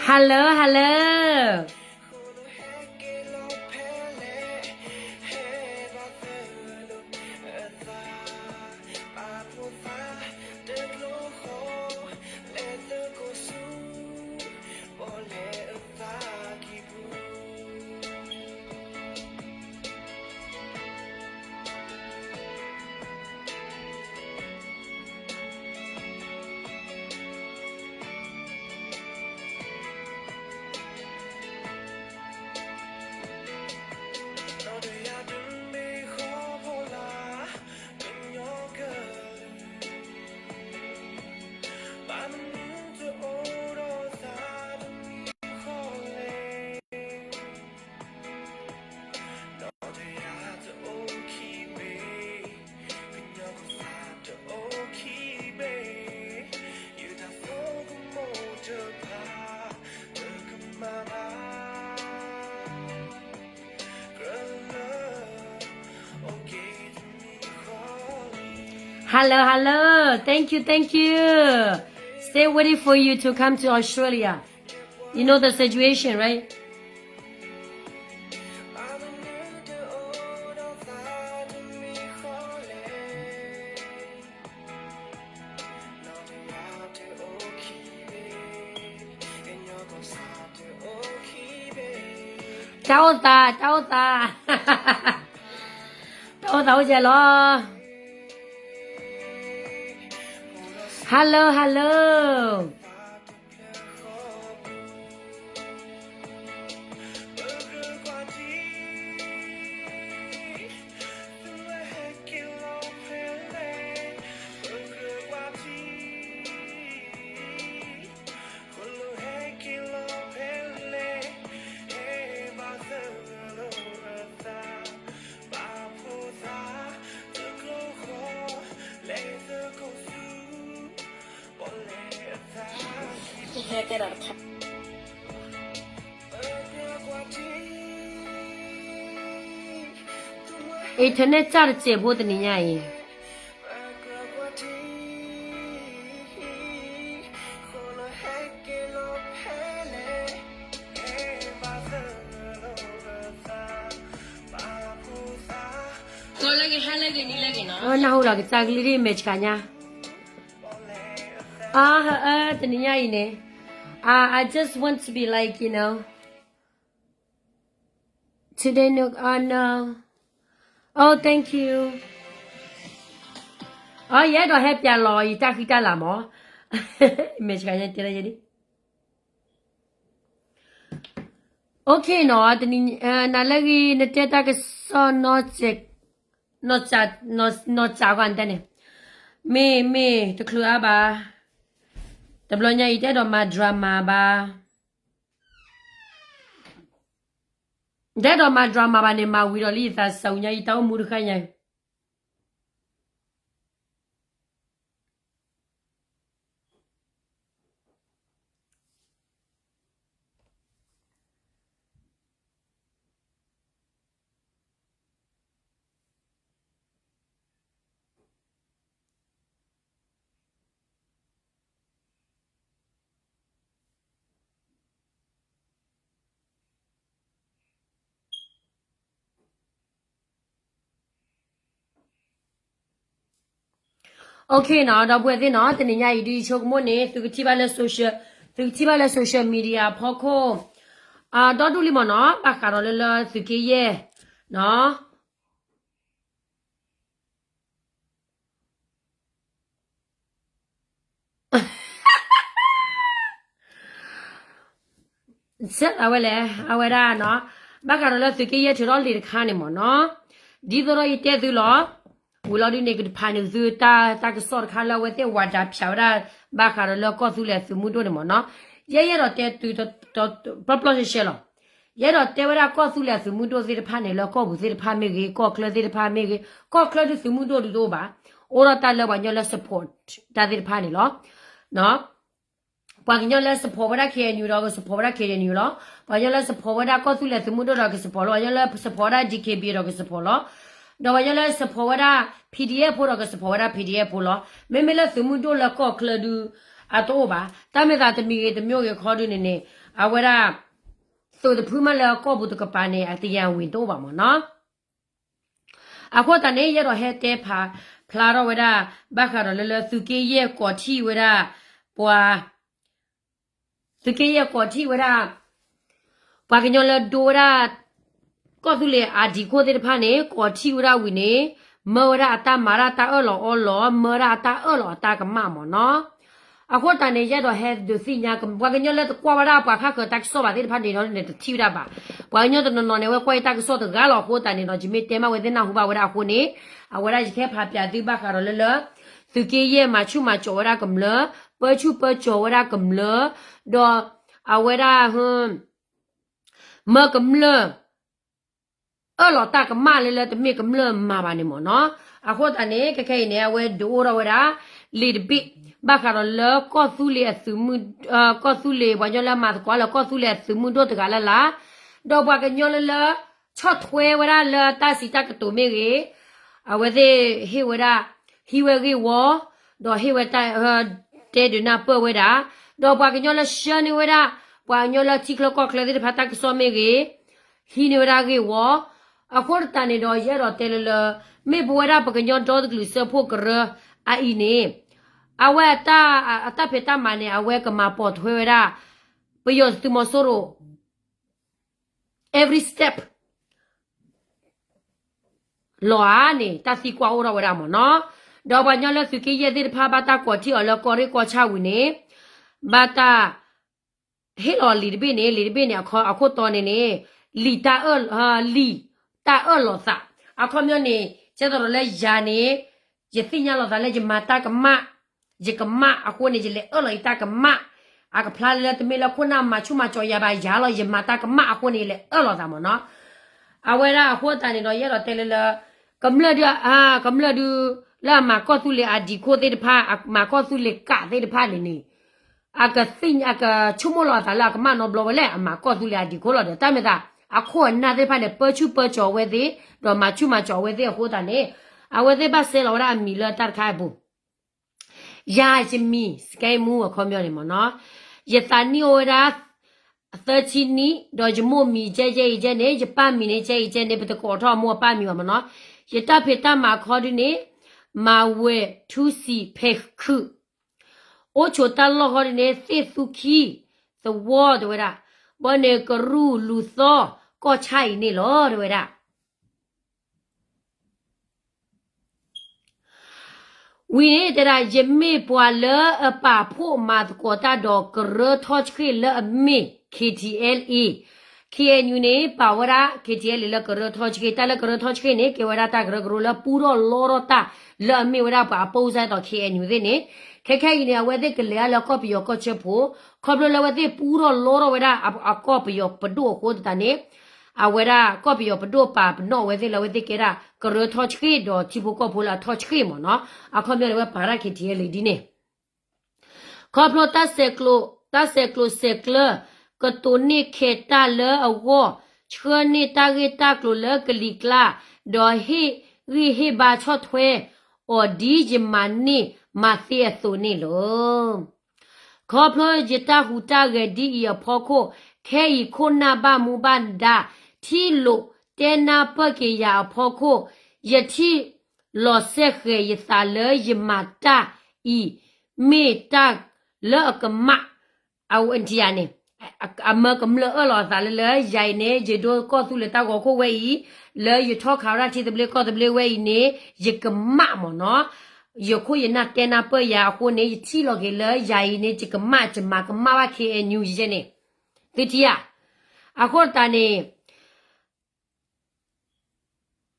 Hello, hello. Hello, hello. Thank you, thank you. Still waiting for you to come to Australia. You know the situation, right? Tao ta, tao ta. Tao ta, ôi, lò. Hello, hello. Internet စၢ်တစဲးဖိတနံၤညါအံၤ. နၢ်ဟူလီၤကစၢ်ကလုၢ်ဒ်အမဲာ်ဆှးညါ. အဟၢ တနံၤညါအံၤန့ၣ် I, I just want to be like, you know, today, no, uh, no. Oh, thank you. အ ယအဲၣ်ဒိးဟဲပျးလီၤယတၢ်ဃံတၢ်လၤမး. မဲာ်ဆှးညါတဲလၢယဲဒ် Okay နီၤ, တနံၤ နၤလၢဂ့ၤ နတဲတၢ်ကစီၣ် နီၢ်စး နီၢ်စး ကွၢ်နတဲန့ၣ်, မ့ၢ် မ့ၢ် တချုးအါဘၣ်, တဘျီညါအံၤ တအဲၣ်ဒိးမၤ drama ဘၣ်, တအဲၣ်ဒိးမၤ drama ဘၣ်န့ၣ် မၤဝံၤဒီးလံယသးစၢ်အူညါ ယတၢ်အိၣ်မူတဃၣ်ညါ Okay နီၤ, ဒီပုၢ်ဝဲၢ်သ့ၣ်နီၤ, တနံၤညါအံၤဒ်ယဆိကမိၣ်န့ၣ် သုကထံၣ်ဘၣ်လၢ social, သုကထံၣ်ဘၣ်လၢ social media အဖီခိၣ် ဒီဒူၣ်လံမ့ၢ်နီၤ, ဘၣ်ဃးဒီးလၢလၢသုးက့ယဲၢ်နီၤ စဲအဝဲလဲၣ်, အဝဲဒၣ်နီၤ, ဘၣ်ဃးဒီးလၢသုးက့ယဲၢ်ထုးထီၣ်လံာ်တခါန့ၣ်မ့ၢ်နီၤ, ဒ်သိးဒီးယတဲသုလီၤ, ဝံၤလီၤဒုန့ၣ် ကတဖးန့ၢ်သုတၢ်ကစီၣ်တခါလၢအဝဲသ့ၣ်ဝၤဒၣ်ဖၠးဝဲဒၣ် ဘၣ်ဃးဒီးလၢကီၢ်သူလ့ၤသုးမုၢ်ဒိၣ်န့ၣ်မ့ၢ်နီၤ, ယဲယအဲၣ်ဒိးတဲသု ပျီပျီရှဲရှဲလီၤ. ယအဲၣ်ဒိးတဲဝဲဒၣ်ကီၢ်သူလ့ၤသုးမုၢ်ဒိၣ်သ့ၣ်တဖၣ်န့ၣ် လၢကီၢ်ပူၤသ့ၣ်တဖၣ်မ့ၢ်ဂ့ၤ, ကီၢ်ချၢသ့ၣ်တဖၣ်မ့ၢ်ဂ့ၤ, ကီၢ်ချၢဒုသုးမုၢ်ဒိၣ်ဒုတအိၣ်ဘၣ်, အိၣ်ဒီးတၢ်လၢပှၤကညီလၢ support တၢ်သ့ၣ်တဖၣ်န့ၣ်လီၤ. ပှၤကညီလၢ support ဝဲဒၣ် K N U ဒီးက support ဝဲဒၣ် K N U လီၤ. ပှၤကညီလၢ support ဝဲဒၣ်ကီၢ်သူလ့ၤသုးမုၢ်ဒိၣ်ဒီးက support လီၤ. ပှၤကညီလၢ support ဝဲဒၣ် D K B A ဒီးက support လီၤ. ဒီးပှၤကညီလၢ support ဝဲဒၣ် P D F ဖိဒီးက support ဝဲဒၣ် P D F ဖိလီၤ. မ့မ့ၢ်လၢသုးမုၢ်ဒိၣ်လၢကီၢ်ချၢဒု အတအိၣ်ဘၣ်. တၢ်မ့ၢ်သးတမံၤဂ့ၤတမံၤဂ့ၤခီဒုန့ၣ်န့ၣ် အဝဲဒၣ် သုးတဖုမးလၢကီၢ်ပူၤတကပၤန့ၣ် အတယံၤဝံၤတအိၣ်ဘၣ်မ့ၢ်နီၤ. အဃိသတးန့ၣ် ယအဲၣ်ဒိးဟဲတဲဖးဖျါထီၣ်ဝဲဒၣ် ဘၣ်ဃးဒီးလၢလၢသုးက့ယဲၢ်ကိးထံၣ်ဝဲဒၣ် ပှၤ သုးက့ယဲၢ်ကိးထံၣ်ဝဲဒၣ် ပှၤကညီလၢဒိဝဲဒၣ် ကီၢ်သူလ့ၤအဒံးခိၣ်သ့ၣ်တဖၣ်န့ၣ် ကိးထံၣ်ဝဲဒၣ်ဝံၤန့ၣ် မၢဝဲဒၣ်အတၢ်မၤတၢ်တၢ်အၢၣ်လီၤအီလီၤ မၢဝဲဒၣ်အတၢ်အၢၣ်လီၤအတၢ်ကမၣ်မ့ၢ်နီၤ. အဃိသတးန့ၣ် ယအဲၣ်ဒိးဟဲဒုးသ့ၣ်ညါ ပှၤကညီလၢတကွၢ်ဝဲဒၣ်ပှၤဃၣ်ဃၢၤတၢ်ကစီၣ်ဘၣ်သ့ၣ်တဖၣ်န့ၣ်ဒီးန့ၣ်တထံၣ်ဝဲဒၣ်ဘၣ်. ပှၤကညီတနီၤနီၤန့ၣ် အဝဲကွၢ်ယတၢ်ကစီၣ်တဂၤလီၤအဃိသတးန့ၣ်ဒီး ယမ့ၢ်တဲမးဝဲသ့ၣ်နၢ်ဟူဘၣ်ဝဲဒၣ်အဃိန့ၣ် အဝဲဒၣ်ယကဟဲဖးပၠးသုဘၣ်ဃးဒီးလၢလၢ သုးက့ယဲၢ်မၤဆူၣ်မၤကၠီၤဝဲဒၣ်ကမျၢၢ် ပၢဆူၣ်ပၢကၠီၤဝဲဒၣ်ကမျၢၢ် ဒီးအဝဲဒၣ် မၢကမျၢၢ် အၢၣ်လီၤတၢ်ကမၣ်လၢလၢတမ့ၢ်ကမျၢၢ်မၤဘၣ်န့ၣ်မ့ၢ်နီၤ. အဃိသတးန့ၣ် ခဲခဲအံၤန့ၣ် အဝဲဒုးအိၣ်ထီၣ်ဝဲဒၣ် လံာ်တဘ့ၣ် ဘၣ်ဃးဒီးလၢကီၢ်သူလ့ၤအသုးမုၢ် ကီၢ်သူလ့ၤပှၤကညီလၢမၤသကိးလၢကီၢ်သူလ့ၤအသုးမုၢ်ဒိၣ်တဂၤလၢ်လၢ် ဒီးပှၤကညီလၢလၢ ဆီၣ်ထွဲဝဲဒၣ်လၢတၢ်စံးတၢ်ကတိၤမ့ၢ်ဂ့ၤ အဝဲသ့ၣ်ဟ့ၣ်ဝဲဒၣ် ဟံးဝဲဂ့ၢ်ဝီ ဒီးဟ့ၣ်ဝဲတၢ် တဲဒုးနၢ်ပၢၢ်ဝဲဒၣ် ဒီးပှၤကညီလၢဆှၢန့ၢ်ဝဲဒၣ် ပှၤကညီလၢထံချၢကီၢ်ချၢသ့ၣ်တဖၣ်တၢ်ကစီၣ်မ့ၢ်ဂ့ၤ ဟံးန့ၢ်ဝဲဒၣ်ဂ့ၢ်ဝီ အဃိသတးန့ၣ်ဒီး ယအဲၣ်ဒိးတဲလၢလၢ မ့ၢ်ပဝဲဒၣ်ပကညီဒီတကလုာ်စၢဖှိၣ်ကရၢအအံၤန့ၣ် အဝဲအတၢ်ဖံးတၢ်မၤန့ၣ် အဝဲကမၤပိာ်ထွဲဝဲဒၣ် ပယီၤသုးမီၤစိရိၤ every step လီၤဧါန့ၣ် တၢ်သံကွၢ်အိၣ်ထီၣ်ဝဲဒၣ်မ့ၢ်နီၤ. ဒီးပှၤကညီလၢသုးက့ယဲၢ်သ့ၣ်တဖၣ် ဘၣ်တၢ်ကိးထံၣ်အီၤလၢကီၢ်ရ့ၣ်ကီၢ်ဆၣ်ဝံၤန့ၣ် ဘၣ်တၢ် ဟ့ၣ်လီၤလံာ်တဘ့ၣ်န့ၣ် လံာ်တဘ့ၣ်န့ၣ် အခိၣ်တီန့ၣ်န့ၣ် လံာ်တၢ်အၢၣ် လံာ်တၢ်အၢၣ်လီၤသး အခီပညီန့ၣ် ကဲသိးဒီးလၢယၤန့ၣ် ယသ့ၣ်ညါလီၤသးလၢယမၤတၢ်ကမၣ် ယကမၣ်အဃိန့ၣ် ယလဲၤအၢၣ်လီၤယတၢ်ကမၣ် အကဖျါလၢတမ့ၢ်လၢခိၣ်နၢ်မၤဆူၣ်မၤကၠီၤယၤဘၣ် ယၤလီၤ ယမၤတၢ်ကမၣ်အဃိန့ၣ် ယလဲၤအၢၣ်လီၤသးမ့ၢ်နီၤ. အဝဲဒၣ်အဃိသတးန့ၣ်ဒီး ယအဲၣ်ဒိးတဲလၢလၢ ကမျၢၢ်ဒု ကမျၢၢ်ဒု လၢအမၤကီၢ်သူလ့ၤအဒံးခိၣ်သ့ၣ်တဖၣ် အမၤကီၢ်သူလ့ၤကးသ့ၣ်တဖၣ်န့ၣ်န့ၣ် အကသ့ၣ် အကဆိကမိၣ်လီၤအသးလၢအကမၣ်နီတဘျီဝဲလဲၣ် အမၤကီၢ်သူလ့ၤအဒံးခိၣ်လီၤဒီး တၢ်မ့ၢ်သး အခိၣ်အနၢ်သ့ၣ်တဖၣ်န့ၣ် ပၢဆူၣ်ပၢကၠီၤအဝဲသ့ၣ် ဒီးမၤဆူၣ်မၤကၠီၤအဝဲသ့ၣ်အဃိသတးန့ၣ် အဝဲသ့ၣ်ဘၣ်စဲလီၤဝဲဒၣ်အမံၤလၢတၢ်တခါအပူၤ ယၤယမံၤ စကဲမူ အခီပညီန့ၣ်မ့ၢ်နီၤ ယသးနံၣ်အိၣ်ဝဲဒၣ် သၢဆံနံၣ် ဒီးယမိၢ်မံၤကဲယဲအံၤကဲန့ၣ် ယပၢ်မံၤန့ၣ်ကဲအံၤကဲန့ၣ် ပတကိးထီၣ်မိၢ်အပၢ်မံၤဘၣ်မ့ၢ်နီၤ. ယတၢ်ဖံးတၢ်မၤအခီဒုန့ၣ် မၤဝဲၤထူစံာ်ဖဲခုၣ် အိၣ်ဆိးတၢ်လီၢ်ဃီဒုန့ၣ် သ့ၣ်သူခံ သဝီတဲဝဲဒၣ် ဘီန့ၣ်ကရူၢ်လူၤသီ ကီၢ်ဆၣ်အံၤန့ၣ်လီၤတဲဝဲဒၣ် ဝံၤန့ၣ်တဲဒၣ် ယမ့ၢ်ပှၤလၢအပာ်ဖှိၣ်မၤသကိးတၢ်ဒီး ကရၢထီၣ်ဆှ့ၣ်လၢအမ့ၢ် K T L A, K N U န့ၣ် ပာ်ဝဲဒၣ် K T L A လၢကရၢထီၣ်ဆှ့ၣ်, တၢ်လၢကရၢထီၣ်ဆှ့ၣ်န့ၣ် ကဲဝဲဒၣ်တၢ်ကရၢကရိလၢပူထီၣ်လီထီၣ်တၢ် လၢအမ့ၢ်ဝဲဒၣ်ပှၤအပိၢ်စၢ်သိး K N U သ့ၣ်န့ၣ်, ခဲခဲအံၤန့ၣ် အဝဲသ့ၣ်ကလဲၤအါလၢကီၢ်ပယီၤကီၢ်ဆၢဖိ, ခီဖျိလၢအဝဲသ့ၣ်ပူထီၣ်လီထီၣ်ဝဲဒၣ်အကီၢ်ပယီၤပဒိၣ်အဃိသတးန့ၣ် အဝဲဒၣ်ကီၢ်ပယီၤပဒိၣ်ပာ်ပနီၣ်အဝဲသ့ၣ်လၢအဝဲသ့ၣ်ကဲဒၣ် ကရၢထီၣ်ဆှ့ၣ်ဒီးထံဖိကီၢ်ဖိလၢအထီၣ်ဆှ့ၣ်မ့ၢ်နီၤ, အခီပညီန့ၣ် အဝဲပာ်ဒၣ် K T L A ဒ်န့ၣ်, ခီဖျိတၢ်ဆဲးကျိး, တၢ်ဆဲးကျိးဆဲးကျၢ ကတိၤန့ၢ်ခဲးတၢ်လၢအဂီၢ်, ဆှၢန့ၢ်တၢ်ဂ့ၢ်တၢ်ကျိၤလၢကလံၤကျါ, ဒီးဟ့ၣ်ဂံၢ်ဟ့ၣ်ဘါဆီၣ်ထွဲ အီၤဒ်ယမၤန့ၢ်မၤသ့အသိးန့ၣ်လီၤ. ခီဖျိယတၢ်ဟူးတၢ်ဂဲၤဒ်အံၤအဖီခိၣ်, ခဲအံၤခိၣ်နၢ်ဘၣ်မူဘၣ်ဒါ, ထံၣ်လိာ်တဲနၢ်ပၢၢ်က့ၤယၤအဖီခိၣ်, ယထံၣ်လီၤစဲဃဲၤယသးလၢယမၤတၢ်အံၤ မ့ၢ်တၢ်လၢအကမၣ်, အဝဲန့ၣ် အမၢကမျၢၢ်အၢၣ်လီၤအသးလၢလၢ ယၤအံၤန့ၣ် ယဒိကီၢ်သူလ့ၤတၢ်ဂီၤခိၣ်ဝဲအံၤ, လၢယထီၣ်ခးဝဲဒၣ်ထံသဘျ့ကီၢ်သဘျ့ဝဲအံၤန့ၣ် ယကမၣ်မ့ၢ်နီၤ, ယခိၣ်ယနၢ်တဲနၢ်ပၢၢ်ယၤအဃိန့ၣ် ယထံၣ်လီၤက့ၤလၢယၤအံၤန့ၣ် ယကမၣ် ယမၤကမၣ်ဘၣ် K N U ယဲန့ၣ်, သုထံၣ်ဧါ, အဃိသတးန့ၣ်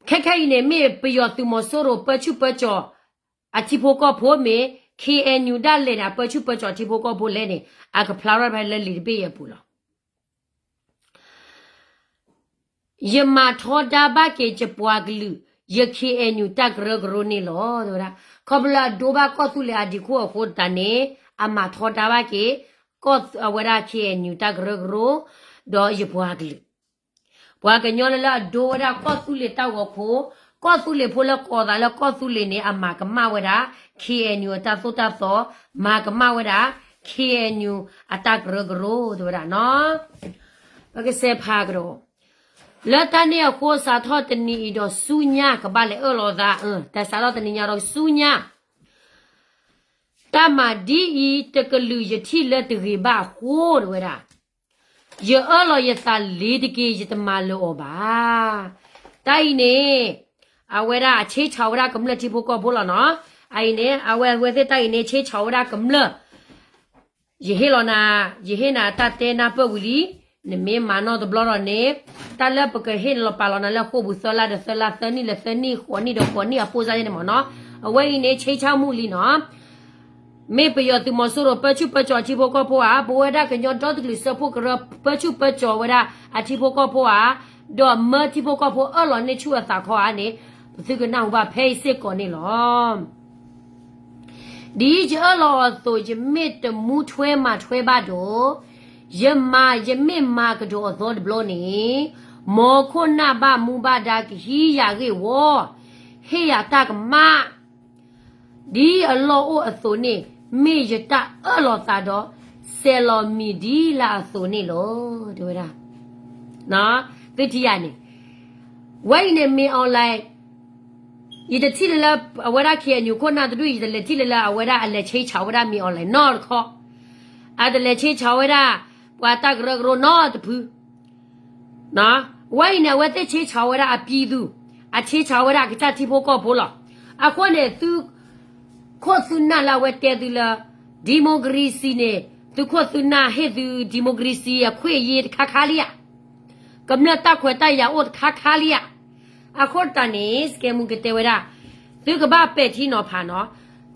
ခဲခဲအံၤန့ၣ် မ့ၢ်ပယီၤသုးမီၤစိရိၤပၢဆူၣ်ပၢကၠီၤ အထံဖိကီၢ်ဖိမ့ၢ် K N U ဒၣ်လဲာ်န့ၣ် အပၢဆူၣ်ပၢကၠီၤထံဖိကီၢ်ဖိလဲၣ်န့ၣ် အကဖျါထီၣ်ဖဲလၢလံာ်တဘ့ၣ်အံၤအပူၤလီၤ. ယမၤထီဒါဘၣ်က့ၤယပှၤကလုာ် ယ K N U တၢ်ကရၢကရိန့ၣ်လီၤ တဲဝဲဒၣ်, ခီဖျိလၢအဒိဘၣ်ကီၢ်သူလ့ၤအဒံးခိၣ်အဃိသတးန့ၣ် အမၤထီဒါဘၣ်က့ၤ အဝဲဒၣ် K N U တၢ်ကရၢကရိ ဒီးယပှၤကလုာ် ပှၤကညီလၢလၢအဒိဝဲဒၣ်ကီၢ်သူလ့ၤတၢ်ဂီၤခိၣ်, ကီၢ်သူလ့ၤဖိလၢကိးသးလၢကီၢ်သူလ့ၤန့ၣ် အမၤကမၣ်ဝဲဒၣ် K N U အတၢ်သိၣ်တၢ်သီ, မၤကမၣ်ဝဲဒၣ် ခ့ၣ်အဲၣ်ယူၣ် အတၢ်ကရၢကရိ တဲဝဲဒၣ်နီၤ. ပကစဲးဖးကဒီး, လၢတၢ်န့ၣ်အဃိ စးထီၣ်တနံၤအံၤဒီးဆူညါ ကဘၣ်လဲၤအၢၣ်လီၤသး, တၢ်စးထီၣ်တနံၤညါဒီးဆူညါ တၢ်မၤဒ်အံၤ တကလုာ်ယထံၣ်လၢတဂ့ၤဘၣ်အဃိ တဲဝဲဒၣ်, ယအၢၣ်လီၤယသးလ့ၤတက့ၢ်, ယတမၤလၢၤအီၤဘၣ်. တၢ်အံၤန့ၣ် အဝဲဒၣ်အဆ့ဆးဝဲဒၣ်ကမျၢၢ်ထံဖိကီၢ်ဖိလီၤနီၤ. အအံၤန့ၣ် အဝဲ အဝဲသ့ၣ်တၢ်အံၤန့ၣ် ဆ့ဆးဝဲဒၣ်ကမျၢၢ် ယဟ့ၣ်လီၤနၤ, ယဟ့ၣ်နၤတၢ်တဲနၢ်ပၢၢ်ဝံၤလံ, နမ့ၢ်မၤနီၣ်တဘျီဒီးန့ၣ်, တၢ်လၢပကဟ့ၣ်နၤလီၤပာ်လီၤနၤလၢဃိာ်ပူၤသၢလါဒီးသၢလါ, သၢနံၣ်လၢသၢနံၣ်, ဃိးနံၣ်ဒီးဃိးနံၣ်အပိၢ်စၢ်န့ၣ်မ့ၢ်နီၤ. အဝဲအံၤန့ၣ် ဆ့ဆးမူလံနီၤ. မ့ၢ်ပယီၤသုးမီၤစိရိၤပၢဆူၣ်ပၢကၠီၤအထံဖိကီၢ်ဖိဧါ, ပဝဲဒၣ်ကညီဒီတကလုာ်စၢဖှိၣ်ကရၢ ပၢဆူၣ်ပၢကၠီၤဝဲဒၣ်အထံဖိကီၢ်ဖိဧါ, ဒီးမၢထံဖိကီၢ်ဖိအၢၣ်လီၤန့ၢ်ဆူၣ်အသးခီဧါန့ၣ်, ပသုကနၢ်ဟူဘၣ်ဖဲအံၤစ့ၢ်ကီးန့ၣ်လီၤ. ဒ်ယအၢၣ်လီၤအီၤအသိး ယမ့ၢ်တမူထွဲမၤထွဲဘၣ်ဒီး, ယမၤ ယမ့ၢ်မၤကဒီးအသီတဘျီန့ၣ်, မ်ခိၣ်နၢ်ဘၣ်မူဘၣ်ဒါကဟံးယၤဂ့ၢ်ဝီ, ဟ့ၣ်ယၤတၢ်ကမၣ် ဒ်အလီၢ်အိၣ်အသိးန့ၣ်, မ့ၢ်ယတၢ်အၢၣ်လီၤသးဒီး စဲးလီၤမံၤဒ်လၢအသိးန့ၣ်လီၤ, တဲဝဲဒၣ်. သုထံၣ်ယၤန့ၣ်, ဝဲအံၤန့ၣ် မင်းအောင်လှိုင် ယတထံၣ်လၢလၢ အဝဲဒၣ် ခ့ၣ်အဲၣ်ယူၣ် ခိၣ်နၢ်တဒူၣ် ယတလဲၤထံၣ်လၢလၢ အဝဲဒၣ်အလဲၤဆ့ဆးဝဲဒၣ် မင်းအောင်လှိုင် နီတခီ, အတလဲၤဆ့ဆးဝဲဒၣ် ပှၤတၢ်ကရၢကရိနီတဖု ဝဲအံၤန့ၣ် အဝဲသ့ၣ်ဆ့ဆးဝဲဒၣ်အပံသူ, အဆ့ဆးဝဲဒၣ်အကစၢ်ထံဖိကီၢ်ဖိလီၤ. အဃိန့ၣ် သုခိၣ်သုနၢ်လၢအဝဲတဲသုလၢ democracy န့ၣ် သုခိၣ်သုနၢ်ဟ့ၣ်သု democracy အခွင့်အရေးတခါခါလံဧါ, ကမျၢၢ်တၢ်ခွဲးတၢ်ယာ်အိၣ်တခါခါလံဧါ. အဃိတၢ်န့ၣ် စကဲမူကတဲဝဲဒၣ်, သုကဘၣ်ပဲာ်ထံနီၤဖးနီၤ,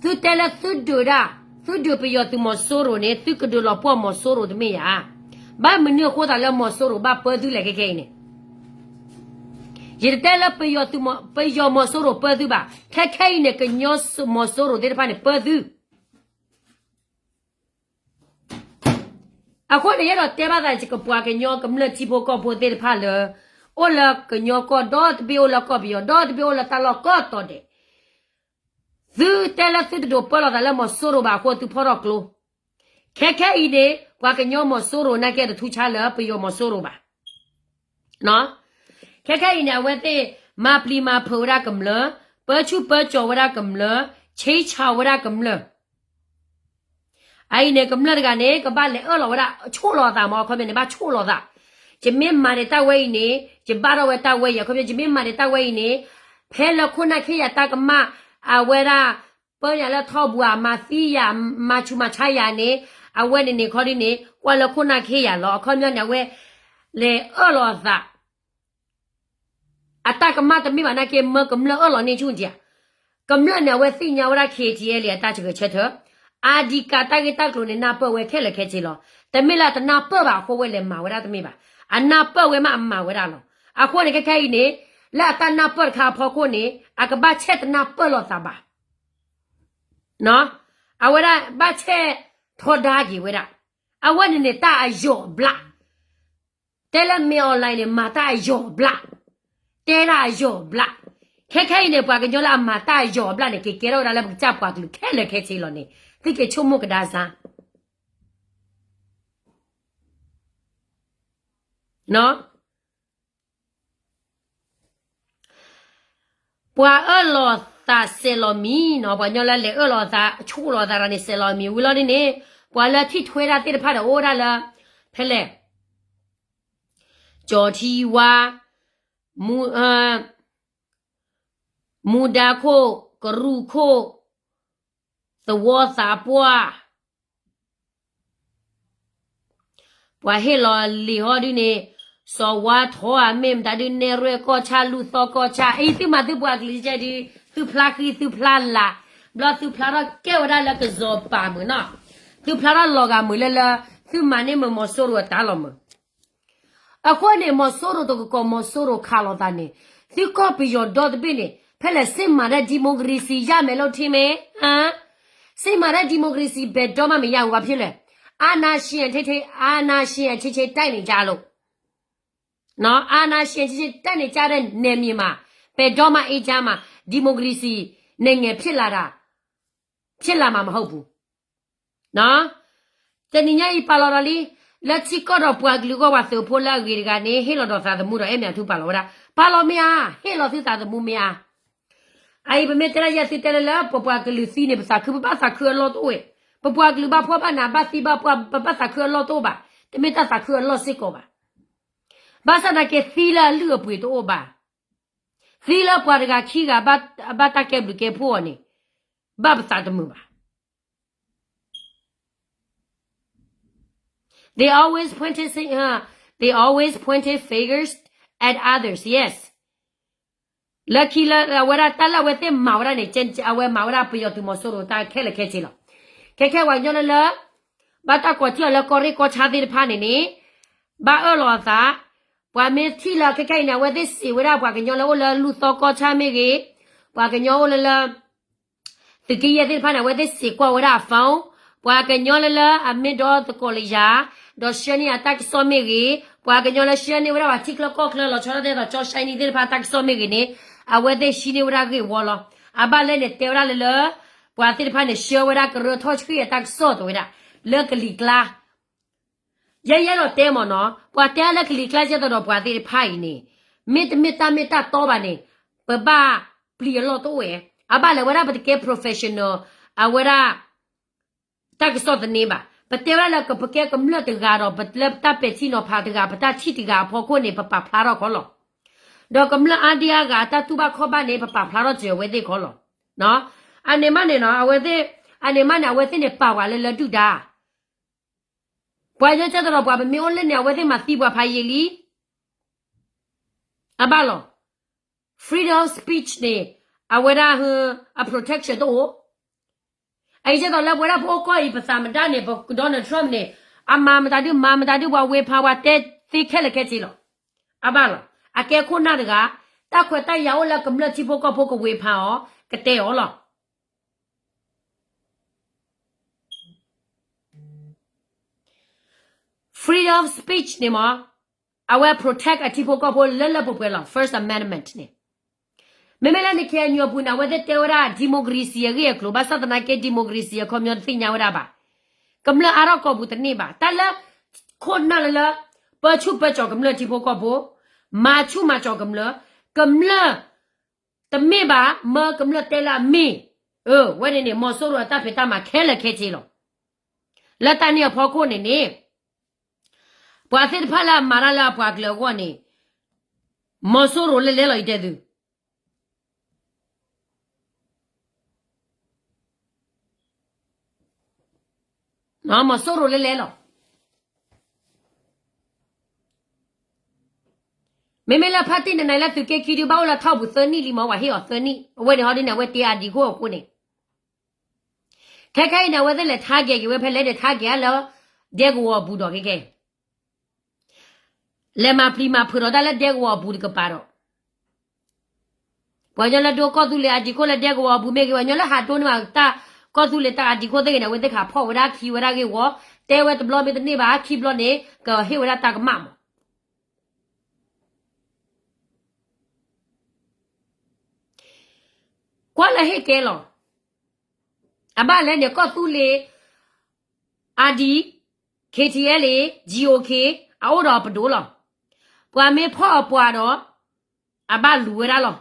သုတဲလၢသုဒုးဒၣ်, သုဒုးပယီၤသုးမီၤစိရိၤန့ၣ် သုကဒုးလီၤပှီၢ်မီၤစိရိၤတမ့ၢ်ဧါ. ဘၣ်မနုၤအဃိသတးလၢမီၤစိရိၤဘၣ်ပၢသုလဲၣ်ခဲခဲအံၤန့ၣ်, ယတတဲလၢပယီၤသုးမီၤ, ပယီၤမီၤစိရိၤပၢသုဘၣ်, ခဲခဲအံၤန့ၣ် ကညီမီၤစိရိၤသ့ၣ်တဖၣ်န့ၣ် ပၢသု အဃိန့ၣ် ယအဲၣ်ဒိးတဲဘၣ်သး ယကပှၤကညီကမျၢၢ်ထံဖိကီၢ်ဖိသ့ၣ်တဖၣ်လၢ အိၣ်လၢကညီကီၢ် ဒီတဘ့ၣ်အိၣ်လၢကီၢ်ပယီၤ ဒီတဘ့ၣ်အိၣ်လၢတၢ်လီၢ်ကီၢ်တီၤဒဲး, သုတဲလၢသုတဒိးပၢလီၤသးလၢမီၤစိရိၤဘၣ်အဃိ သုဖီၣ်ထီၣ်ကျိ, ခဲခဲအံၤန့ၣ် ပှၤကညီမီၤစိရိၤနာ်က့တထူးခြားလၢပယီၤမီၤစိရိၤဘၣ်. ခဲခဲအံၤန့ၣ် အဝဲသ့ၣ်မၤပျံၤမၤဖုးဝဲဒၣ်ကမျၢၢ်, ပၢဆူၣ်ပၢကၠီၤဝဲဒၣ်ကမျၢၢ်, ဆ့ဆးဝဲဒၣ်ကမျၢၢ် အအံၤန့ၣ် ကမျၢၢ်တဂၤန့ၣ် ကဘၣ်လဲၤအၢၣ်လီၤဝဲဒၣ် ဆိၣ်လီၤသးမး အခီပညီန့ၣ် ဘၣ်ဆိၣ်လီၤသး, ယမ့ၢ်မၤဒံးတၢ်ဝဲအံၤန့ၣ် ယဘၣ်ထီၣ်ဝဲတၢ်ဝဲအံၤ အခီပညီ ယမ့ၢ်မၤဒံးတၢ်ဝဲအံၤန့ၣ် ဖဲလၢခိၣ်နၢ်ခ့ယၤတၢ်ကမၣ် အဝဲဒၣ် ပၢယၤလၢထီၣ်ပူၤဧါ မၤသံယၤ မၤဆူးမၤဆါယၤန့ၣ် အဝဲန့ၣ်န့ၣ်ခီဒ်န့ၣ် ကွၢ်လၢခိၣ်နၢ်ခ့ယၤလီၤ. အခီပညီန့ၣ် အဝဲလဲၤအၢၣ်လီၤသး အတၢ်ကမၣ်တမ့ၢ်ဘၣ်နာ်က့ မၢကမျၢၢ်အၢၣ်လီၤန့ၢ်ဆူၣ်ဒံးဧါ. ကမျၢၢ်န့ၣ် အဝဲသ့ၣ်ညါဝဲဒၣ် ခ့ၣ်ထံၣ်အဲလံ အတၢ်ဆၢဂ့ၤဆၢထၢၣ်, အဒံးကးတၢ်ဂ့ၢ်တၢ်ကျိၤန့ၣ် နၢ်ပၢၢ်ဝဲခဲလၢာ်ခဲဆ့လီၤ. တမ့ၢ်လၢတနၢ်ပၢၢ်ဘၣ်အဃိ ဝဲလဲၤမၤဝဲဒၣ်တမ့ၢ်ဘၣ်. အနၢ်ပၢၢ်ဝဲမးအမၤဝဲဒၣ်လီၤ. အဃိန့ၣ် ခဲခဲအံၤန့ၣ် လၢအတၢ်နၢ်ပၢၢ်တခါအဖီခိၣ်န့ၣ် အကဘၣ်ဆဲးတနၢ်ပၢၢ်လိာ်သးဘၣ် အဝဲဒၣ်ဘၣ်ဆဲးထီဒါက့ၤဝဲဒၣ်, အဝဲန့ၣ်န့ၣ် တၢ်အယီၢ်ဘျး, တဲလၢမင်းအောင်လှိုင်န့ၣ် မၤတၢ်အယီၢ်ဘျး, တဲတၢ်အယီၢ်ဘျး, ခဲခဲအံၤန့ၣ် ပှၤကညီလၢအမၤတၢ်အယီၢ်အဘျးန့ၣ် က့ၤကဲထီၣ်ဝဲဒၣ်လၢပကစၢ်ပှၤကလုာ်ခဲလၢာ်ခဲဆ့လီၤန့ၣ် သုက့ၤဆိကမိၣ်ကဒါစၢ် ပှၤအၢၣ်လီၤသးစဲးလီၤမံၤနီၤ, ပှၤကညီလၢလဲၤအၢၣ်လီၤသး ဆိၣ်လီၤသးတဂၤန့ၣ် စဲးလီၤမံၤဝံၤလီၤဒ်န့ၣ်, ပှၤလၢထံၣ်ထွဲတၢ်သ့ၣ်တဖၣ်ဒီးအိၣ်ဒၣ်လၢ ဖဲလဲၣ်, ကၠီၤထံဝါ, မူ, မူဒါခိၣ်, ကရူၢ်ခိၣ်, သဝီသးပှၢ် ပှၤဟ့ၣ်လီၤလံာ်ဟီဒ်န့ၣ်, စီၤဝါထီဧါ မ့ၢ်မတၤဒုး နဲၣ်ရွဲၣ်ကီၢ်ဆၣ် လူၢ်သီကီၢ်ဆၣ်, အံၤသုမၤသုပှၤကလုာ်ကဲဒုး သုဖျါဃံသုဖျါလၤ, ဘျီသုဖျါထီၣ်ကဲဝဲဒၣ်လၢကစီၤပၤမုာ်နီၤ, သုဖျါထီၣ်လီၤဂာ်မုာ်လၢလၢ သုမၤန့ၢ်မုာ်မီၤစိရိၤအတၢ်လီၤမုာ် အဃိန့ၣ် မီၤစိရိၤတကကိး မီၤစိရိၤခးလိာ်သးန့ၣ်, သုကီၢ်ပယီၤဒီတဘ့ၣ်န့ၣ် ဖဲလဲၣ် စစ်မှန်တဲ့ ဒီမိုကရေစီ ရမယ်လို့ထင်မ့ၢ်, စစ်မှန်တဲ့ ဒီမိုကရေစီ ဘယ်တော့မှ မရဘူး ဘာဖြစ်လဲ, အာဏာရှင်အချင်းချင်း အာဏာရှင်အချင်းချင်း တိုက်နေကြလို့, အာဏာရှင်အချင်းချင်း တိုက်နေကြတဲ့နယ်မြေမှာ ဘယ်တော့မှ အေးချမ်းမှာ ဒီမိုကရေစီနိုင်ငံ ဖြစ်လာတာ ဖြစ်လာမှာမဟုတ်ဘူး. နော်, တနံၤညါအံၤပာ်လီၤဒီးလံ, လၢထံကီၢ်ဒီးပှၤကလုာ်အဂီၢ် ပှၤသုးဖိလၢအဂ့ၤတဂၤန့ၣ် ဟ့ၣ်လီၤဒီးသးသမူဒီး အဲၣ်မ့ၢ်အထူပာ်လီၤဝဲဒၣ်, ပာ်လီၤမ့ၢ်ဧါ, ဟ့ၣ်လီၤသုသးသမူမ့ၢ်ဧါ. အအံၤပမ့ၢ်တဲဒၣ်ယဲၢ်သုတဲလၢလၢ ပပှၤကလုာ်သံန့ၣ် ပသးခု ပဘၣ်သးခုအလီၢ်တအိၣ်ဝဲ, ပပှၤကလုာ်ဘၣ်ဖှီၣ်ဘၣ်နး ဘၣ်သံဘၣ်ပှၢ် ပဘၣ်သးခုအလီၢ်တအိၣ်ဘၣ်, တမ့ၢ်တၢ်သးခုအလီၢ်စ့ၢ်ကီးဘၣ်. ဘၣ်ဆၣ်သနာ်က့သံလၢအလုၢ်အပှ့ၤတအိၣ်ဘၣ်, သံလၢပှၤတဂၤခံဂၤ ဘၣ်တၢ်ကဲဘျုးကဲဖှိၣ်အီၤန့ၣ် ဘၣ်ပသးတမုာ်ဘၣ်. They always pointed, they always pointed fingers at others, yes. လၢခံလၢအဝဲဒၣ်တၢ်လၢအဝဲသ့ၣ်မၤဝဲဒၣ်န့ၣ် အဝဲမၤဝဲဒၣ်ပယီၤသုးမီၤစိရိၤတၢ်ခဲလၢာ်ခဲဆ့လီၤ. ခဲခဲပှၤကညီလၢလၢ ဘၣ်တၢ်ကိးထံၣ်အီၤလၢကီၢ်ရ့ၣ်ကီၢ်ဆၣ်သ့ၣ်တဖၣ်န့ၣ်န့ၣ် ဘၣ်အၢၣ်လီၤအသး, ပှၤမ့ၢ်ထံၣ်လၢခဲခဲအံၤန့ၣ် အဝဲသ့ၣ်စံးဝဲဒၣ်ပှၤကညီလၢအိၣ်လၢလူၢ်သီကီၢ်ဆၣ်မ့ၢ်ဂ့ၤ, ပှၤကညီအိၣ်လၢလၢ သုးက့ယဲၢ်သ့ၣ်တဖၣ်န့ၣ် အဝဲသ့ၣ်စံးကွၢ်ဝဲဒၣ်အ phone, ပှၤကညီလၢလၢအမ့ၢ်ဒီသကိးလၢယၤ, ဒီးဆှၢန့ၢ်အတၢ်ကစီၣ်မ့ၢ်ဂ့ၤ, ပှၤကညီလၢဆှၢန့ၢ်ဝဲဒၣ်ပှၤထံချၢကီၢ်ချၢလီၤဆီဒၣ်တၢ်သိးကၠီၡဲနံသ့ၣ်တဖၣ်တၢ်ကစီၣ်မ့ၢ်ဂ့ၤန့ၣ်, အဝဲသ့ၣ်ဟံးန့ၢ်ဝဲဒၣ်ဂ့ၢ်ဝီလီၤ. အဘၣ်လဲၣ်န့ၣ် တဲဝဲဒၣ်လၢလၢ ပှၤသ့ၣ်တဖၣ်န့ၣ် ဆှၢဝဲဒၣ်ကရၢထီၣ်ဆှံအတၢ်ကစီၣ်တဝဲဒၣ် လၢကလံၤကျါ ယဲယဲဒီးတဲမ့ၢ်နီၤ, ပှၤတဲလၢကလံၤကျါကဲသိးဒီးပှၤသ့ၣ်တဖၣ်အံၤန့ၣ်, မ့တမ့ၢ်တၢ်မ့ၢ်တၢ်တီဘၣ်န့ၣ်, ပဘၣ်ပျံၤအလီၢ်တအိၣ်ဝဲ, အဘၣ်လဲၤဝဲဒၣ်ပတကဲ professional, အဝဲဒၣ် တၢ်ကစီၣ်သန့ဘၣ်. ပတဲဝဲဒၣ်လၢပကဲကမျၢၢ်တဂၤဒီး ပလၢပတၢ်ပဲာ်ထံနီၤဖးတဂၤ ပတၢ်ထံၣ်တဂၤအဖီခိၣ်န့ၣ် ပပာ်ဖျါထီၣ်ခီလီၤ. ဒီးကမျၢၢ်အါဒံအါဂၤအတၢ်တူၢ်ဘၣ်ခီၣ်ဘၣ်န့ၣ် ပပာ်ဖျါထီၣ်စၢၤအဝဲသ့ၣ်ခီလီၤ. အန့ၣ်မးန့ၣ်နီၤ, အဝဲသ့ၣ်, အန့ၣ်မးန့ၣ် အဝဲသ့ၣ်န့ၣ်ပာ်ဝဲလၢလၢဒုၣ်ဒါ ပှၤယဲကဲသိးဒီးပှၤပမ့ၢ်အိၣ်လၢန့ၣ် အဝဲသ့ၣ်မၤသံပှၤဖးယံာ်လံ. အဘၣ်လီၤ. Freedom of speech န့ၣ် အဝဲဒၣ်အ protection တအိၣ်. အအံၤကဲသိးလၢပဝဲဒၣ်ပအိၣ်ကီၢ်အံၤ ပသးမတၤန့ၣ် ပ Donald Trump န့ၣ် အမၤမတၤဒု မၤမတၤဒု ပှၤဝ့ၤဖး ပှၤတဲသ့ခဲလၢာ်ခဲဆ့လီၤ. အဘၣ်လီၤ. အကဲခိၣ်နၢ်တဂၤ တၢ်ခွဲးတၢ်ယာ်အိၣ်လၢကမျၢၢ်ထံဖိကီၢ်ဖိကဝ့ၤဖးအီၤ ကတဲအီၤလီၤ. Freedom of speech န့ၣ်မး အဝဲ protect အထံဖိကီၢ်ဖိလၢလၢပှဲၤပှဲၤလီၤ First Amendment န့ၣ်. မ့မ့ၢ်လၢန KNU အပူၤန့ၣ် အဝဲသ့ၣ်တဲဝဲဒၣ် democracy အဂ့ၢ်အကျိၤ ဘၣ်ဆၣ်သနာ်က့ democracy အခီပညီတသ့ၣ်ညါဝဲဒၣ်ဘၣ်. ကမျၢၢ်အါထီၣ်ကီၢ်ပူၤတန့ၢ်ဘၣ်. တၢ်လၢ ခိၣ်နၢ်လၢလၢ ပၢဆူၣ်ပၢကၠီၤကမျၢၢ်ထံဖိကီၢ်ဖိ, မၤဆူၣ်မၤကၠီၤကမျၢၢ်, ကမျၢၢ် တမ့ၢ်ဘၣ် မၢကမျၢၢ်တဲလၢအမ့ၢ်, အဝဲန့ၣ်န့ၣ် မီၤစိရိၤအတၢ်ဖံးတၢ်မၤခဲလၢာ်ခဲဆ့လီၤ. လၢတၢ်န့ၣ်အဖီခိၣ်န့ၣ်န့ၣ် ပှၤသ့ၣ်တဖၣ်လၢအမၤတၢ်လၢအပှၤကလုာ်အဂီၢ်န့ၣ် မီၤစိရိၤလဲၤလဲၤလီၤ ယတဲသု မီၤစိရိၤလဲၤလဲၤလီၤ. မ့မ့ၢ်လၢဖါတံၢ်နနၤလၢသုးက့ခံဒုး ဘၣ်အိၣ်လၢထီၣ်ပူၤသၢနံၣ်လံမး ပှၤဟ့ၣ်အီၤသၢနံၣ် အဝဲန့ၣ်ဟီဒ်န့ၣ် အဝဲတ့အဒံခိၣ်အဃိန့ၣ် ခဲခဲအံၤန့ၣ် အဝဲသ့ၣ်လဲၤ target က့ၤဝဲဖဲလဲၣ်န့ၣ် target လၢ ဒဲကဝီၤအပူၤဒီးခဲခဲ လဲၤမၤပျံၤမၤဖုးဒီးတၢ်လၢဒဲကဝီၤအပူၤတကပၤဒီး ပှၤကညီလၢဒိကီၢ်သူလ့ၤအဒံခိၣ်လၢဒဲကဝီၤအပူၤမ့ၢ်ဂ့ၤ ပှၤကညီလၢဟးဒိန့ၢ်ဘၣ်တၢ်ကီၢ်သူလ့ၤတၢ်အဒံခိၣ်သ့ၣ်ဂ့ၤန့ၣ် အဝဲသ့ၣ်ခးဖီၣ်ဝဲဒၣ်ခံဝဲဒၣ်ဂ့ၢ်ဝီ တဲဝဲတဘျီမ့ၢ်တန့ၢ်ဘၣ် ခံဘျီန့ၣ် ကဟ့ၣ်ဝဲဒၣ်တၢ်ကမၣ်မး ကွၢ်လၢဟ့ၣ်ကဲလီၤ. အဘၣ်လဲၣ်န့ၣ် ကီၢ်သူလ့ၤ အါဒံ ခ့ထံအဲလ့ GOK အအိၣ်ဒီးအပဒိၣ်လီၤ. ပှၤမ့ၢ်ဖီၣ်အပှၤဒီး အဘၣ်လူၤဝဲဒၣ်လီၤ.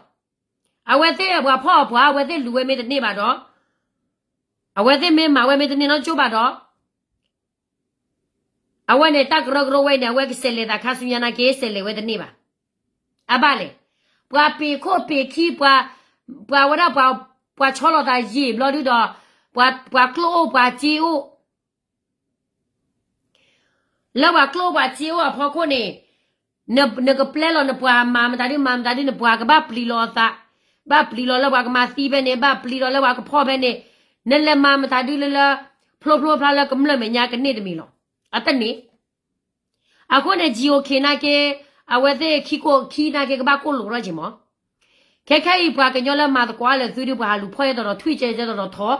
အဝဲသ့ၣ်ပှၤဖီၣ်အပှၤ အဝဲသ့ၣ်လူၤဝဲမ့ၢ်တန့ၢ်ဘၣ်ဒီး အဝဲသ့ၣ်မ့ၢ်မၤဝဲမ့ၢ်တန့ၢ်နီတကၠိၢ်ဘၣ်ဒီး အဝဲန့ၣ်တၢ်ကရၢကရိဝဲအံၤန့ၣ် အဝဲကစဲးလဲၤသးခါဆူညါနာ်က့ စဲးလဲၤဝဲတန့ၢ်ဘၣ်. အဘၣ်လဲၣ်. ပှၤပ့ၤခိၣ်ပ့ၤခံ ပှၤဝဲဒၣ် ပှၤဆီလီၤသးယံာ်ဘျီဒုဒီး ပှၤကျိၣ်အိၣ်ပှၤစ့အိၣ် လၢပှၤကျိၣ်အိၣ်ပှၤစ့အိၣ်အဖီခိၣ်န့ၣ် နကပျဲလီၤနပှၤမၤမတၤဒုမၤမတၤဒု နပှၤကဘၣ်ပျံၤလီၤအသး ဘၣ်ပျံၤလီၤလၢပှၤကမၤသံဖဲန့ၣ် ဘၣ်ပျံၤလီၤလၢပှၤကဖီၣ်ဖဲန့ၣ် နလဲၤမၤမတၤဒုလၢလၢ ဖျိဖျိဖျါလၢကမျၢၢ်မဲာ်ညါကန့ၢ်တမံၤလီၤ. အတန့ၣ် အဃိန့ၣ် GOK နာ်က့ အဝဲသ့ၣ်ခံခိၣ်ခံနာ်က့ကဘၣ်ကိၣ်လိာ်ထီၣ်က့ၤမး. ခဲခဲအံၤပှၤကညီလၢမၤသကိးလၢသုဒု ပှၤဟးလူၤဖီၣ်ယဲၢ်သီဒီးထွံၣ်ကဲကဲသီဒီးထီၣ်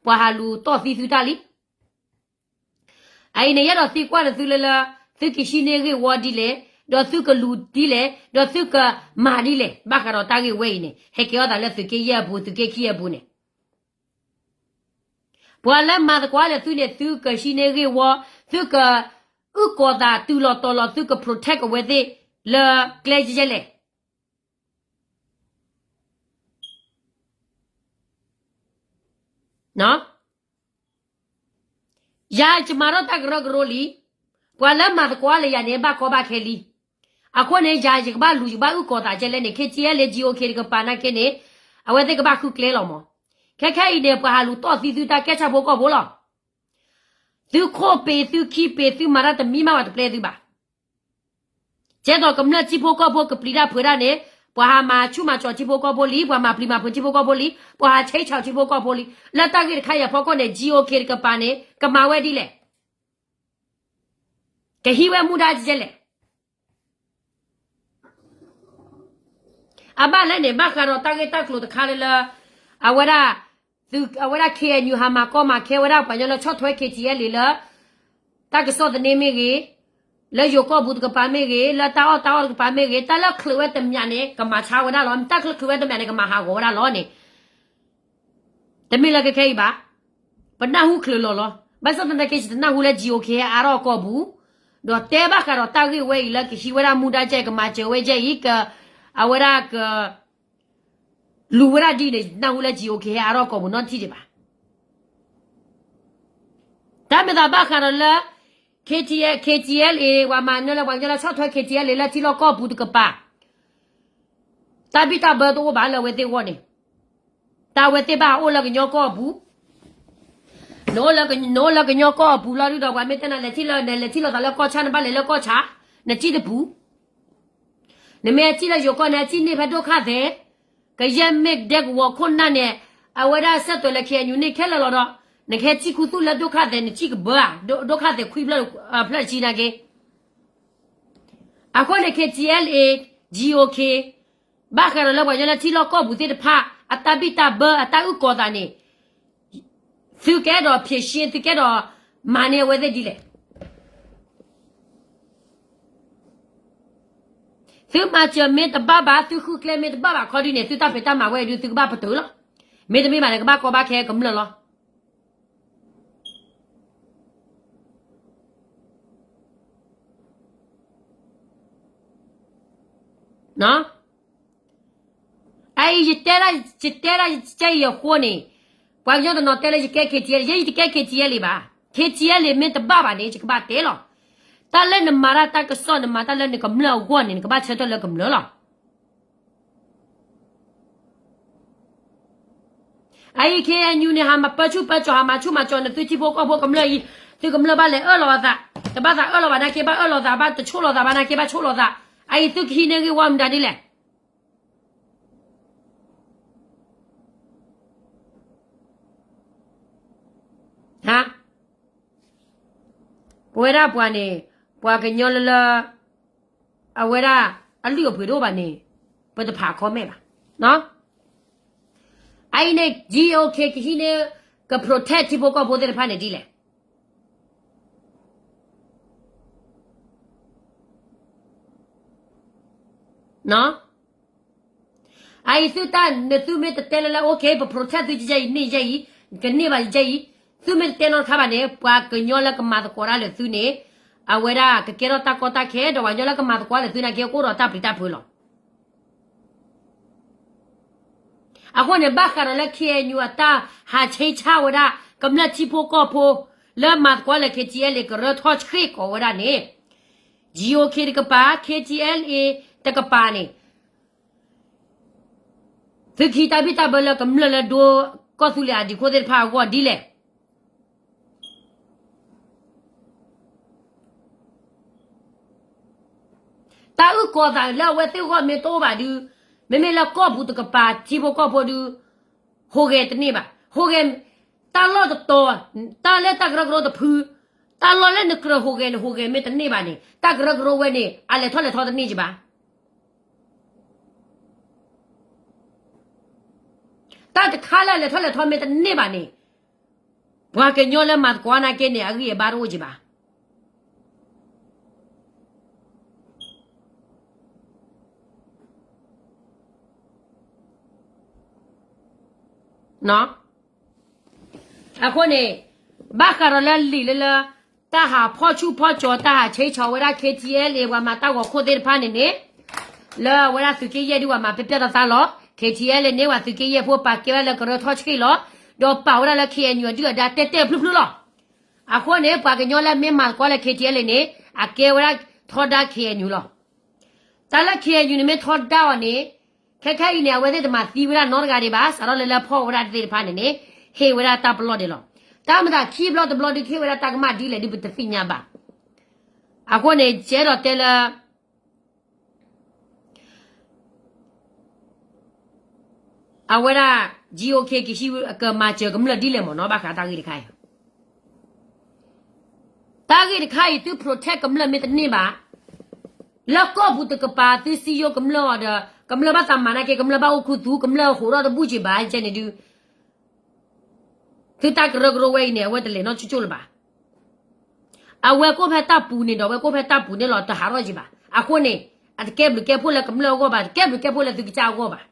ပှၤဟးလူၤတီၢ်သံသုတၢ်လံ အအံၤန့ၣ် ယအဲၣ်ဒိးသံကွၢ်နသုလၢလၢ သုကဟံးန့ၢ်ဂ့ၢ်ဝီဒ်လဲၣ်, ဒီးသုကလူၤဒ်လဲၣ်, ဒီးသုကမၤဒ်လဲၣ်, ဘၣ်ဃးဒီးတၢ်ဂ့ၢ်ဝဲအံၤန့ၣ် ဟဲကဲထီၣ်သးလၢသုးက့ယဲၢ်အပူၤ သုးက့ခံအပူၤန့ၣ် ပှၤလၢမၤသကိးလၢသုန့ၣ် သုကဟံးန့ၢ်ဂ့ၢ်ဝီ, သုကအုၣ်ကီၤသးတုၤလီၤတီၤလီၤ, သုက protect အဝဲသ့ၣ်လၢကျဲယဲလဲၣ်. ယၤယမၤထီၣ်တၢ်ကရၢကရိလံ. ပှၤလၢမၤသကိးလၢယၤန့ၣ် ဘၣ်ကီဘၣ်ခဲလံ. အဃိန့ၣ် ယၤယကဘၣ်လူၤ ယကဘၣ်အုၣ်ကီၤသးကဲလဲၣ်န့ၣ် ခ့ၣ်ထံအဲလ် GOK တကပၤနာ်က့န့ၣ် အဝဲသ့ၣ်ကဘၣ်ဃုကျဲလီၤမး. ခဲခဲအံၤန့ၣ် ပှၤဟးလူၤတီၢ်သံသုတၢ်ကဲၣ်ဆၣ်ဖိကီၢ်ဖိလီၤ. သုခိၣ်ပ့ၤသုခံပ့ၤ သုမၤတၢ်တမံၤမးဘၣ်တပျဲသုဘၣ်. ကဲသိးကမျၢၢ်ထံဖိကီၢ်ဖိကပျံၤတၢ်ဖုးတၢ်န့ၣ် ပှၤဟးမၤဆူၣ်မၤစီၤထံဖိကီၢ်ဖိလံ, ပှၤမၤပျံၤမၤဖုးထံဖိကီၢ်ဖိလံ, ပှၤဟးဆဲးဆၣ်ထံဖိကီၢ်ဖိလံ. လၢတၢ်ဂ့ၢ်တခါအံၤအဖီခိၣ်န့ၣ် GOK တကပၤန့ၣ် ကမၤဝဲဒ်လဲၣ်. ကဟံးဝဲမူဒါကဲလဲၣ်. အဘၣ်လဲၣ်န့ၣ် ဘၣ်ဃးဒီးတၢ်ဂ့ၢ်တၢ်ကျိၤတခါလၢလၢ အဝဲဒၣ် သု အဝဲဒၣ် KNU ဟးမၤကီမၤခဲဝဲဒၣ်ပှၤကညီလၢဆီၣ်ထွဲ KTLA လၢ တၢ်ကစီၣ်သန့မ့ၢ်ဂ့ၤ, လၢယိၤကီၢ်ပူၤတကပၤမ့ၢ်ဂ့ၤ, လၢတၢ်အီၣ်တၢ်အီတကပၤမ့ၢ်ဂ့ၤ, တၢ်လၢချုးဝဲတမျးန့ၣ် ကမၤဆါဝဲဒၣ်လီၤ. တၢ်ချုးဝဲတမျးန့ၣ် ကမၤဟးဂီၤဝဲဒၣ်လီၤန့ၣ် တမ့ၢ်လၢခဲခဲအံၤဘၣ်. ပနၢ်ဟူချုးလီၤလီၤ. ဘၣ်ဆၣ်သနာ်က့ ယတနၢ်ဟူလၢ GOK ဟဲအါထီၣ်ကီၢ်ပူၤ, ဒီးတဲဘၣ်ဃးဒီးတၢ်ဂ့ၢ်ဝဲအံၤလၢကဟံးဝဲဒၣ်မူဒါကဲ ကမၤစၢၤဝဲကဲအံၤ က အဝဲဒၣ်က လူၤဝဲဒၣ်ဒ်န့ၣ် ယတနၢ်ဟူလၢ GOK ဟဲအါထီၣ်ကီၢ်ပူၤနီတထံၣ်ဒံးဘၣ်. တၢ်မ့ၢ်သးဘၣ်ဃးဒီးလၢ KTLA, KTLA ပှၤမၤနၢၤလၢပှၤကညီလၢဆီၣ်ထွဲ KTLA လၢထံလီၢ်ကီၢ်ပူၤတကပၤ တၢ်ဘံၣ်တၢ်ဘၢတအိၣ်ဘၣ်လၢအဝဲသ့ၣ်အဂီၢ်န့ၣ်, တၢ်အဝဲသ့ၣ်ဘၣ်ဟးအိၣ်လၢကညီကီၢ်အပူၤ, နအိၣ်လၢကညီကီၢ်အပူၤလီၤဒုဒီး ပှၤမ့ၢ်တဲနၤလဲၤထံၣ်လီၤ နလဲၤထံၣ်လိာ်သးလၢကီၢ်ဆၣ် နဘၣ်လဲၤလၢကီၢ်ဆၣ်, နစံၣ်တပူၤ နမ့ၢ်အစံၣ်လၢယိၤကီၢ်န့ၣ် အစံၣ်န့ၢ်ဖဲဒိၣ်ခါသဲး, ကယဲၢ်မ့ၢ်ဒဲကဝီၤခိၣ်နၢ်န့ၣ်, အဝဲဒၣ်ဆဲးသွဲးလၢ KNU န့ၣ်ခဲလၢာ်လီၤဒီး, နကဟဲစံၣ်ခူသူၣ်လၢဒိၣ်ခါသဲး နစံၣ်ကဘၢဧါ, ဒိၣ်ခါသဲးခွံဖျၢၣ်တဆံနာ်က့ အဃိန့ၣ် KTLA, GOK, ဘၣ်ဃးဒီးလၢပှၤကညီလၢထံလီၢ်ကီၢ်ပူၤသ့ၣ်တဖၣ် အတၢ်ဘံၣ်တၢ်ဘၢ အတၢ်အုၣ်ကီၤသးန့ၣ်, သုကအဲၣ်ဒိးဖံးရှ့ သုကအဲၣ်ဒိးမၤန့ၢ်အဝဲသ့ၣ်ဒ်လဲၣ်. သုမၤစၢၤမ့ၢ်တဘၣ်ဘၣ် သုဃုကျဲမ့ၢ်တဘၣ်ဘၣ်ခီဒ်န့ၣ် သုတၢ်ဖံးတၢ်မၤဝဲအံၤဒုး သုကဘၣ်ပတုာ်လီၤ. မ့တမ့ၢ်ဘၣ်န့ၣ် ကဘၣ်ကီဘၣ်ခဲကမျၢၢ်လီၤ. အအံၤ ယတဲဒၣ် ယတဲဒၣ်ယကဲအံၤအဃိန့ၣ်, ပှၤကညီတနီၤတဲလၢယကဲ KTLA, ယဲယတကဲ KTLA ဘၣ်. KTLA မ့ၢ်တဘၣ်ဘၣ်န့ၣ် ယကဘၣ်တဲလီၤ. တၢ်လၢနမၤတၢ်တၢ်ကစီၣ် နမၤတၢ်လၢနကမျၢၢ်အဂီၢ်န့ၣ် နကဘၣ်ဆၢထၢၣ်လၢကမျၢၢ်လီၤ. အအံၤ KNU န့ၣ် ဟးမၤပၢဆူၣ်ပၢကၠီၤ ဟးမၤဆူၣ်မၤစီၤ နသုထံဖိကီၢ်ဖိကမျၢၢ်အံၤ, သုကမျၢၢ်ဘၣ်လဲၤအၢၣ်လီၤအသး, တဘၣ်သးအၢၣ်လီၤဘၣ်နာ်က့ဘၣ်အၢၣ်လီၤသး, ဘၣ်တဆိၣ်လီၤသးဘၣ်နာ်က့ဘၣ်ဆိၣ်လီၤသး, အအံၤသုကဟံးန့ၢ်ဂ့ၢ်ဝီမတၤဒ်လဲၣ်. ပဝဲဒၣ်ပှၤန့ၣ်, ပှၤကညီလၢလၢ အဝဲဒၣ်အလုၢ်အပှ့ၤတအိၣ်ဘၣ်န့ၣ်, ပတဖး comment ဘၣ်. အအံၤန့ၣ် GOK ကဟံးန့ၢ်, က protect ထံဖိကီၢ်ဖိသ့ၣ်တဖၣ်န့ၣ်ဒ်လဲၣ်. အအံၤသုတၢ်န့ၣ် သုမ့ၢ်တတဲလၢလၢ OK ပ protect သုယဲအံၤန့ၣ်ယဲအံၤ, ကန့ၢ်ဘၣ်ယဲအံၤ, သုမ့ၢ်တတဲနီတခါဘၣ်န့ၣ် ပှၤကညီလၢကမၤသကိးတၢ်လၢသုန့ၣ်, အဝဲဒၣ်ကကဲထီၣ်တၢ်ကီတၢ်ခဲ ဒီးပှၤကညီလၢကမၤသကိးလၢသုနာ်က့ ကအိၣ်ဒီးတၢ်ပျံၤတၢ်ဖုးလီၤ. အဃိန့ၣ် ဘၣ်ဃးဒီးလၢ KNU အတၢ်ဟးဆဲးဆၣ်ဝဲဒၣ် ကမျၢၢ်ထံဖိကီၢ်ဖိ လၢမၤသကိးလၢ KTLA ကရၢထီၣ်ဆှ့ၣ်ကီးဝဲဒၣ်န့ၣ်, GOK တကပၤ KTLA တကပၤန့ၣ် သုကဟံးတၢ်ဘံၣ်တၢ်ဘၢလၢကမျၢၢ်လၢဒိကီၢ်သူလ့ၤအဒံးခိၣ်သ့ၣ်တဖၣ်အဂီၢ်ဒ်လဲၣ်. တၢ်အုၣ်ကီၤသးလၢအဝဲသ့ၣ်အဂီၢ်မ့ၢ်တအိၣ်ဘၣ်ဒုး, မ့မ့ၢ်လၢကီၢ်ပူၤတကပၤထံဖိကီၢ်ဖိဒုး, ဟူးဂဲၤတန့ၢ်ဘၣ်. ဟူးဂဲၤ, တၢ်လီၢ်တတီၤ, တၢ်လၢတၢ်ကရၢကရိတဖု, တၢ်လီၢ်လၢနကြၢးဟူးဂဲၤန့ၣ် ဟူးဂဲၤမ့ၢ်တန့ၢ်ဘၣ်န့ၣ် တၢ်ကရၢကရိဝဲန့ၣ် အလဲၤထီၣ်လဲၤထီတန့ၢ်ကဘၣ်. တၢ်တခါလၢအလဲၤထီၣ်လဲၤထီမ့ၢ်တန့ၢ်ဘၣ်န့ၣ်, ပှၤကညီလၢမၤသကိးနာ်က့န့ၣ် အဂံၢ်အဘါတအိၣ်ကဘၣ်. နီၢ် အဃိန့ၣ် ဘၣ်ဃးဒီးလၢလံာ်လၢလၢ တၢ်ဟးဖီၣ်ဆူၣ်ဖီၣ်ကၠီၤ တၢ်ဟးဆဲးဆီးဝဲဒၣ် ခ့ထံအဲလ့ ပှၤမၤတၢ်ဂီၤခိၣ်သ့ၣ်တဖၣ်န့ၣ်န့ၣ် လၢအဝဲဒၣ်သုးက့ယဲၢ်ဒုးပှၤမၤပျဲၢ်ပျဲၢ်သးသးလီၤ. ခ့ထံအဲလ့န့ၣ် ပှၤသုးက့ယဲၢ်ဖိပာ်ကဲဝဲဒၣ်လၢကရၢထီၣ်ဆှံလီၤ. ဒီးပာ်ဝဲဒၣ်လၢ ခ့အဲၣ်ယူၣ် အဒုၣ်အဒါတဲာ်တဲာ်ဖျုးဖျုးလီၤ. အဃိန့ၣ် ပှၤကညီလၢမ့ၢ်မၤသကိးလၢ ခ့ထံအဲလ့န့ၣ် အကဲဝဲဒၣ်ထီဒါ ခ့အဲၣ်ယူၣ် လီၤ. တၢ်လၢ ခ့အဲၣ်ယူၣ် န့ၣ်မ့ၢ်ထီဒါအီၤန့ၣ် ခဲခဲအံၤန့ၣ် အဝဲသ့ၣ်တမၤသံဝဲဒၣ်နီတဂၤဒံးဘၣ်, စးထီၣ်လၢလၢဖီၣ်ဝဲဒၣ်သ့ၣ်တဖၣ်န့ၣ်န့ၣ် ဟ့ၣ်ဝဲဒၣ်တၢ်ပလီၢ်ဒံးလီၤ. တၢ်မၤသးခံဘျီတဘျီဒုး ကဟ့ၣ်ဝဲဒၣ်တၢ်ကမၣ်ဒ်လဲၣ်ဒုး ပတသ့ၣ်ညါဘၣ်. အဃိန့ၣ် ယအဲၣ်ဒိးတဲလၢ အဝဲဒၣ် GOK ကဟံးကမၤစၢၤကမျၢၢ်ဒ်လဲၣ်မ့ၢ်နီၤ, ဘၣ်ဃးတၢ်ဂ့ၢ်တခါအံၤ တၢ်ဂ့ၢ်တခါအံၤ သု protect ကမျၢၢ်မ့ၢ်တန့ၢ်ဘၣ်, လၢကီၢ်ပူၤတကပၤ သုစံယိကမျၢၢ်အီၤဒီး ကမျၢၢ်ဘၣ်သးမၤနာ်က့ ကမျၢၢ်ဘၣ်အိၣ်ခူသူၣ် ကမျၢၢ်ဟိးထီၣ်တဘူၣ်က့ၤဘၣ် ကဲန့ၣ်ဒုး သုတၢ်ကရၢကရိဝဲအံၤန့ၣ် အဝဲတလဲၤနီၢ်ကၠိကၠိလၢၤဘၣ်. အဝဲကအိၣ်ဖဲတၢ်ပူၤန့ၣ်ဒီး အဝဲကအိၣ်ဖဲတၢ်ပူၤန့ၣ်လီၤ, တဟးထီၣ်က့ၤဘၣ်. အဃိန့ၣ် အတကဲဘျုးကဲဖှိၣ်လၢကမျၢၢ်အဂီၢ်ဘၣ်, တကဲဘျုးကဲဖှိၣ်လၢသုကစၢ်အဂီၢ်ဘၣ်.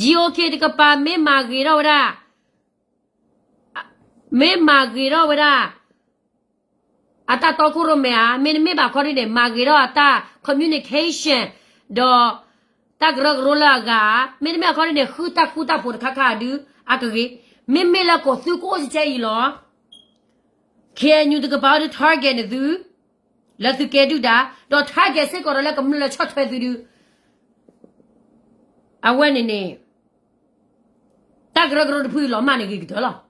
GOK တကပၤ မ့ၢ်မၤဂ့ၤထီၣ်ဝဲဒၣ် မ့ၢ်မၤဂ့ၤထီၣ်ဝဲဒၣ် အတၢ်တီခိၣ်ရိၣ်မဲဧါ, မ့တမ့ၢ်ဘၣ်ခီဒုးန့ၣ် မၤဂ့ၤထီၣ်အတၢ် communication ဒီး တၢ်ကရၢကရိလၢအဂၤဧါ, မ့တမ့ၢ်ဘၣ်ခီဒုးန့ၣ် ဃုတၢ်ဃူတၢ်ဖိးတခါခါဒုး အကဂ့ၤ. မ့မ့ၢ်လၢကီၢ်သူကအိၣ်ကဲအံၤလီၤ. ခ့အဲၣ်ယူၣ် တကပၤအီၤဒုး target န့ၣ်သု လၢသုကဲဒုၣ်ဒါ, ဒီး target စ့ၢ်ကီးဒီးလၢကမျၢၢ်လၢဆီၣ်ထွဲသုဒုး အဝဲန့ၣ်န့ၣ် တၢ်ကရၢကရိတဖုအံၤလီၤမၢ်န့ၣ်ဂ့ၤကတၢၢ်လီၤ.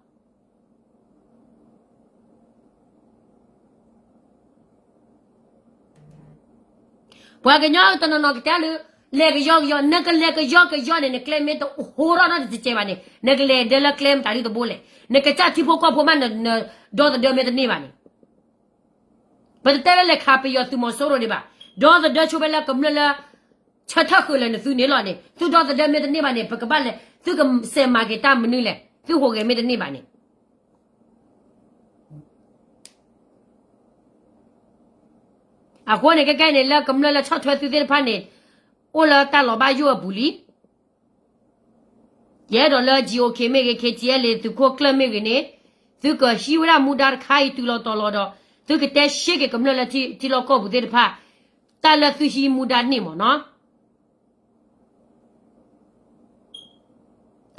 ပှၤကညီတနီၤနီၤကတဲလၢ လဲၤကယီကယီ, နကလဲၤကယီကယီန့ၣ် နကျဲမ့ၢ်တဟိထီၣ်နီတစဲးဘၣ်န့ၣ် နကလဲၤဒၢလၢကျဲမတၤဒ်တဘိလဲၣ်, နကစၢ်ထံဖိကီၢ်ဖိမး နဒီသဒၢမ့ၢ်တန့ၢ်ဘၣ်န့ၣ် ပတတဲလၢလဲၤခးပယီၤသုးမီၤစိရိၤဒံးဘၣ်. ဒီသဒၢဆိဖဲလၢကမျၢၢ်လၢ ဆၢထၢၣ်ဃုာ်လၢနသုန့ၣ်လီၤန့ၣ် သုဒီသဒၢမ့ၢ်တန့ၢ်ဘၣ်န့ၣ် ပကဘၣ်လဲၤ သုကစဲးမၤက့ၤတၢ်မနုၤလဲၣ် သုဟူးဂဲၤမ့ၢ်တန့ၢ်ဘၣ်န့ၣ်. အဃိန့ၣ် ကဲကဲန့ၣ် လၢကမျၢၢ်လၢဆီၣ်ထွဲသုသ့ၣ်တဖၣ်န့ၣ် အိၣ်လၢတၢ်လီၤဘၣ်ယိၣ်အပူၤလံ. ယအဲၣ်ဒိးလၢ GOK မ့ၢ်ဂ့ၤ ခ့ထံအဲလ့ သုးခိၣ်ကျၢၢ်မ့ၢ်ဂ့ၤန့ၣ် သုကဟံးဝဲဒၣ်မူဒါတခါအံၤတုၤလီၤတီၤလီၤဒီး သုကတဲရှဲက့ၤကမျၢၢ်လၢထံလီၢ်ကီၢ်ပူၤသ့ၣ်တဖၣ် တၢ်လၢသုဟံးမူဒါန့ၣ်မ့ၢ်နီၤ.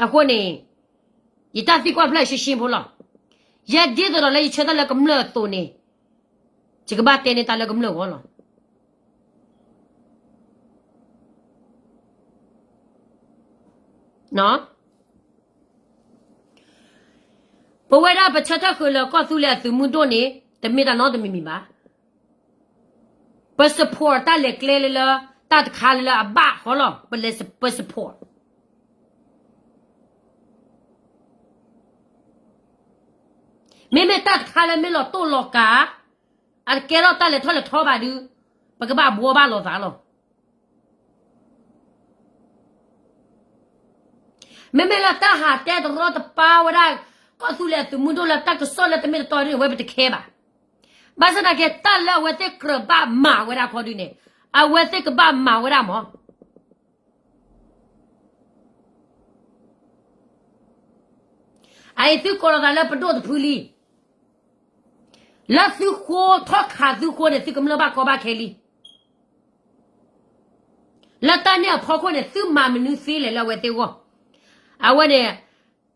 အဃိန့ၣ် ယတၢ်သံကွၢ်ဖျါရှဲရှဲဖိလီၤ. ယဲဒ်သိးဒီးလၢယဆၢထၢၣ်လၢကမျၢၢ်အသိးန့ၣ် ယကဘၣ်တဲန့ၢ်တၢ်လၢကမျၢၢ်အဂီၢ်လီၤ. ပဝဲဒၣ်ပဆၢထၢၣ်ဃုာ်လၢကီၢ်သူလ့ၤအသုးမုၢ်ဒိၣ်န့ၣ် တမ့ၢ်တၢ်နီတမံၤမံၤဘၣ်. ပ support တၢ်လဲၤကျဲလၢလၢ တၢ်တခါလၢလၢအဘၣ်ဃီလီၤ ပလဲၤ ပ support မ့မ့ၢ်တၢ်တခါလၢမ့ၢ်လီၤတိၢ်လီၤကၤ အတကဲထီၣ်တၢ်လဲၤထီၣ်လဲၤထီဘၣ်ဒုး ပကဘၣ်ဘှီဘၣ်လိာ်သးလီၤ. မ့မ့ၢ်လၢတၢ်ဟးတဲတရီတပါဝဲဒၣ် ကီၢ်သူလ့ၤအသုးမုၢ်ဒိၣ်လၢတၢ်ကစီၣ်လၢတမ့ၢ်တတီဒ်န့ၣ် အဝဲပတခဲဘၣ်. ဘၣ်ဆၣ်သနာ်က့ တၢ်လၢအဝဲသ့ၣ်ကြၢးဘၣ်မၤဝဲဒၣ်ခီဒုးန့ၣ် အဝဲသ့ၣ်ကဘၣ်မၤဝဲဒၣ်မး. အအံၤသုကိးလီၤသးလၢပဒိၣ်တဖုလံ. လၢသုဃိထီၣ်ခးသုဃိန့ၣ် သုကမျၢၢ်ဘၣ်ကီဘၣ်ခဲလံ. လၢတၢ်န့ၣ်အဖီခိၣ်န့ၣ် သုမၤမနုၤသ့လဲၣ်လၢအဝဲသ့ၣ်အဂီၢ်. အဝဲန့ၣ်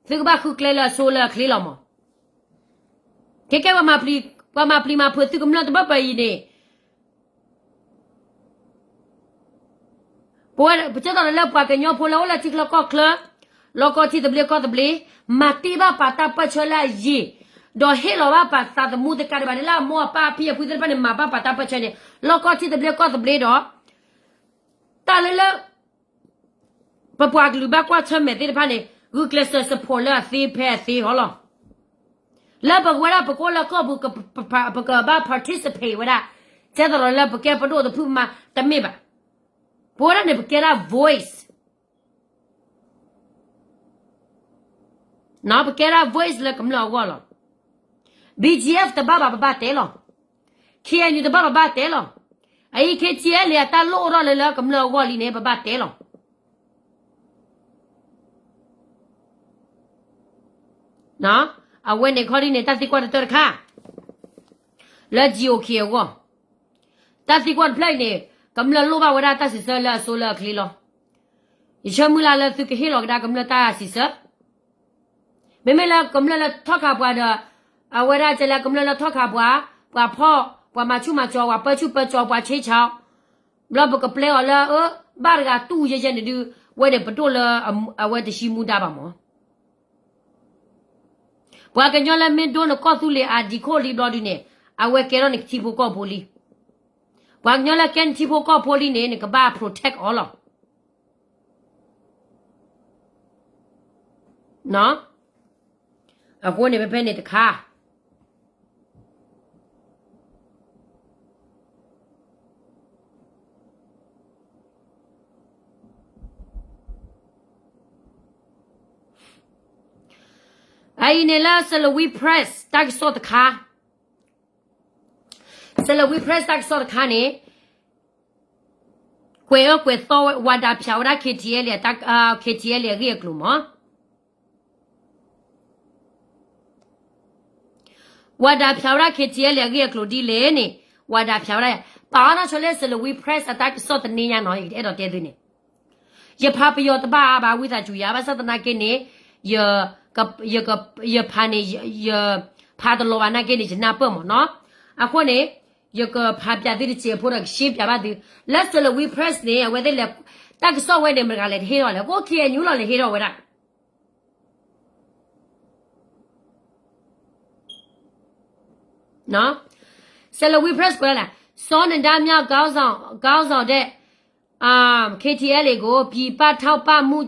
သုကဘၣ်ဃုကျဲလၢအဆိလၢအချ့လီၤမး. ခဲကဲ ပှၤမၤပျံၤမၤဖုးသုကမျၢၢ်တဘၢၣ်ပှဲၤအံၤန့ၣ် ပဝဲပကဲထီၣ်လၢပှၤကညီဖိလၢအိၣ်လၢထံချၢကီၢ်ချၢ, လီၢ်ကီၢ်ထံသဘျ့ကီၢ်သဘျ့, မၤတ့ၢ်ဘၣ်ပာ်တၢ်ပၢၢ်ဆၢလၢအယံာ်, ဒီးဟ့ၣ်လီၤဘၣ်ပာ်သးသမူတကးဒံးဘၣ်န့ၣ် လၢအမိၢ်အပၢ်အဖံအဖုသ့ၣ်တဖၣ်န့ၣ် မၤဘၣ်ပာ်တၢ်ပၢၢ်ဆၢန့ၣ် လီၢ်ကီၢ်ထံသဘျ့ကီၢ်သဘျ့ဒီး တၢ်လၢလၢ ပပှၤကလုာ်ဘၣ်ကွၢ်ဆၢၣ်မဲာ်သ့ၣ်တဖၣ်န့ၣ် ဂုာ်ကျဲးစၢး support လၢအသ့ဖဲအသ့ဟီလီၤ. လၢပကဝဲဒၣ်ပကအိၣ်လၢကီၢ်ပူၤ ပကဘၣ် participate ဝဲဒၣ် ကဲသရီးလၢပကဲပဒိၣ်တဖုမး တမ့ၢ်ဘၣ်. ပဝဲဒၣ်န့ၣ် ပကဲဒၣ် voice ပကဲဒၣ် voice လၢကမျၢၢ်အဂီၢ်လီၤ. BGF တဘၣ်ဘၣ် ပဘၣ်တဲလီၤ. KNU တဘၣ်ဘၣ် ပဘၣ်တဲလီၤ. အအံၤ KTLA အတၢ်လိၣ်အိၣ်ထီၣ်လၢလၢကမျၢၢ်အဂီၢ်လံန့ၣ် ပဘၣ်တဲလီၤ. အဝဲန့ၣ်ခီဒ်န့ၣ် တၢ်သံကွၢ်တတၢၢ်တခါ လၢ G O K အဂီၢ်, တၢ်သံကွၢ်တဖျၢၣ်အံၤန့ၣ် ကမျၢၢ်လိၣ်ဘၣ်ဝဲဒၣ်တၢ်စံးဆၢလၢအစိလၢအချ့လီၤ. ယဆၢမုၢ်လၢ်လၢသုကဟ့ၣ်လီၤကဒါကမျၢၢ်တၢ်စံးဆၢ, မ့မ့ၢ်လၢကမျၢၢ်လၢထီၣ်ခးပှၤဒီး အဝဲဒၣ်ကဲလၢကမျၢၢ်လၢထီၣ်ခးပှၤ, ပှၤဖီၣ်, ပှၤမၤဆူၣ်မၤစီၤ, ပှၤပၢဆူၣ်ပၢစီၤ, ပှၤဆ့ဆါ, ဘျီပကပျဲအီၤလၢ အၢ ဘၣ်တဂၤတူၢ်ယဲယဲန့ၣ်ဒုး ဝဲန့ၣ်ပဒိၣ်လၢအဝဲတဟံးမူဒါဘၣ်မး. ပှၤကညီလၢမ့ၢ်ဒိနကီၢ်သူလ့ၤအဒံးခိၣ်လံဘျီဒုးန့ၣ် အဝဲကဲထီၣ်နကထံဖိကီၢ်ဖိလံ. ပှၤကညီလၢကဲနထံဖိကီၢ်ဖိလံန့ၣ် နကဘၣ် protect အီၤလီၤ. အဃိန့ၣ်ဖဲဖဲန့ၣ်တခါ အအံၤန့ၣ်လၢ Salween Press တၢ်ကစီၣ်တခါ, Salween Press တၢ်ကစီၣ်တခါန့ၣ် ကွဲးအၢကွဲးသီဝဲ ဝၤဒၣ်ဖၠးဝဲဒၣ် K T L, K T L အဂ့ၢ်အကျိၤမး. ဝၤဒၣ်ဖၠးဝဲဒၣ် K T L အဂ့ၢ်အကျိၤဒ်လဲၣ်န့ၣ် ဝၤဒၣ်ဖၠးဝဲဒၣ်, ပာ်အီၤနီၢ်ဆိလၢ Salween Press အတၢ်ကစီၣ်တနံၤညါနီၤ ယကအဲၣ်ဒိးတဲသုန့ၣ်, ယဖးပယီၤတဘၣ်အါဘၣ် ဝံသးစူၤယၤ ဘၣ်ဆၣ်သနာ်က့န့ၣ် ယ ယဖးန့ၣ် ယဖးတလီၤဘၣ်နာ်က့န့ၣ် ယနၢ်ပၢၢ်မးနီၤ. အဃိန့ၣ် ယကဖးပၠးသုတစဲးဖိဒီးကရှဲပၠးဘၣ်သု, လၢ Salween Press န့ၣ် အဝဲသ့ၣ်လဲၤ တၢ်ကစီၣ်ဝဲန့ၣ် မတၤတဂၤလဲၤတဟ့ၣ်ထီၣ်လဲၣ်, ကအိၣ် K N U လီၤလဲၤဟ့ၣ်ထီၣ်ဝဲဒၣ် Salween Press ကွဲးလီၤလဲၣ်, စောနန္ဒမြ ခေါင်းဆောင်, ခေါင်းဆောင်တဲ့ KTLA ကို ပြည်ပထောက်ပံ့မှု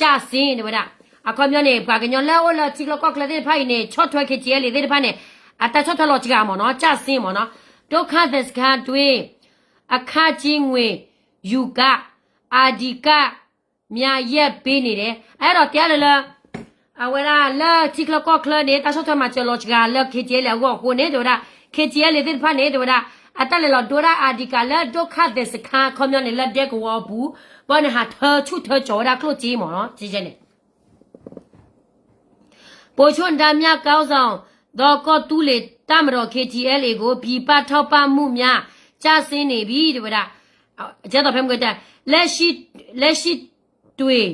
ကျဆင်း တဲဝဲဒၣ်, အခီပညီန့ၣ် ပှၤကညီလၢအိၣ်လၢထံချၢကီၢ်ချၢသ့ၣ်တဖၣ်အံၤန့ၣ် ဆီၣ်ထွဲ KTLA သ့ၣ်တဖၣ်န့ၣ် အတၢ်ဆီၣ်ထွဲလီၤစှၤမ့ၢ်နီၤ, ကျဆင်းမ့ၢ်နီၤ, ဒုက္ခသည်စခန်းတွင်း အခကြေးငွေယူက IDကဒ် မြယက်ပေးနေတယ်, အဲၣ်ဒိးတဲလၢလၢ အဝဲဒၣ်လၢထံချၢကီၢ်ချၢန့ၣ် တၢ်ဆီၣ်ထွဲမၤစၢၤလီၤစှၤလၢ KTLA အဂီၢ်အဃိန့ၣ် တဲဝဲဒၣ်, KTLA သ့ၣ်တဖၣ်န့ၣ် တဲဝဲဒၣ် အတၢ်လဲၤလီၤဒိဝဲဒၣ် IDကဒ်လၢ ဒုက္ခသည်စခန်း အခီပညီန့ၣ် လၢဒဲကဝီၤအပူၤ, ဘၣ်န့ၣ်ဟးထၢဆူၣ်ထၢကၠီၤဝဲဒၣ်ကျိၣ်စ့မ့ၢ်နီၤ, န့ၣ် ဗိုလ်ချုပ်နဒါမြခေါင်းဆောင်သော ကီၢ်သူလ့ၤတပ်မတော် KTLA ကို ပြည်ပထောက်ပံ့မှုများ ကျဆင်းနေပြီ တဲဝဲဒၣ်, ကဲသိးဖဲမုၢ်ကတဲ, လက်ရှိ, လက်ရှိတွင်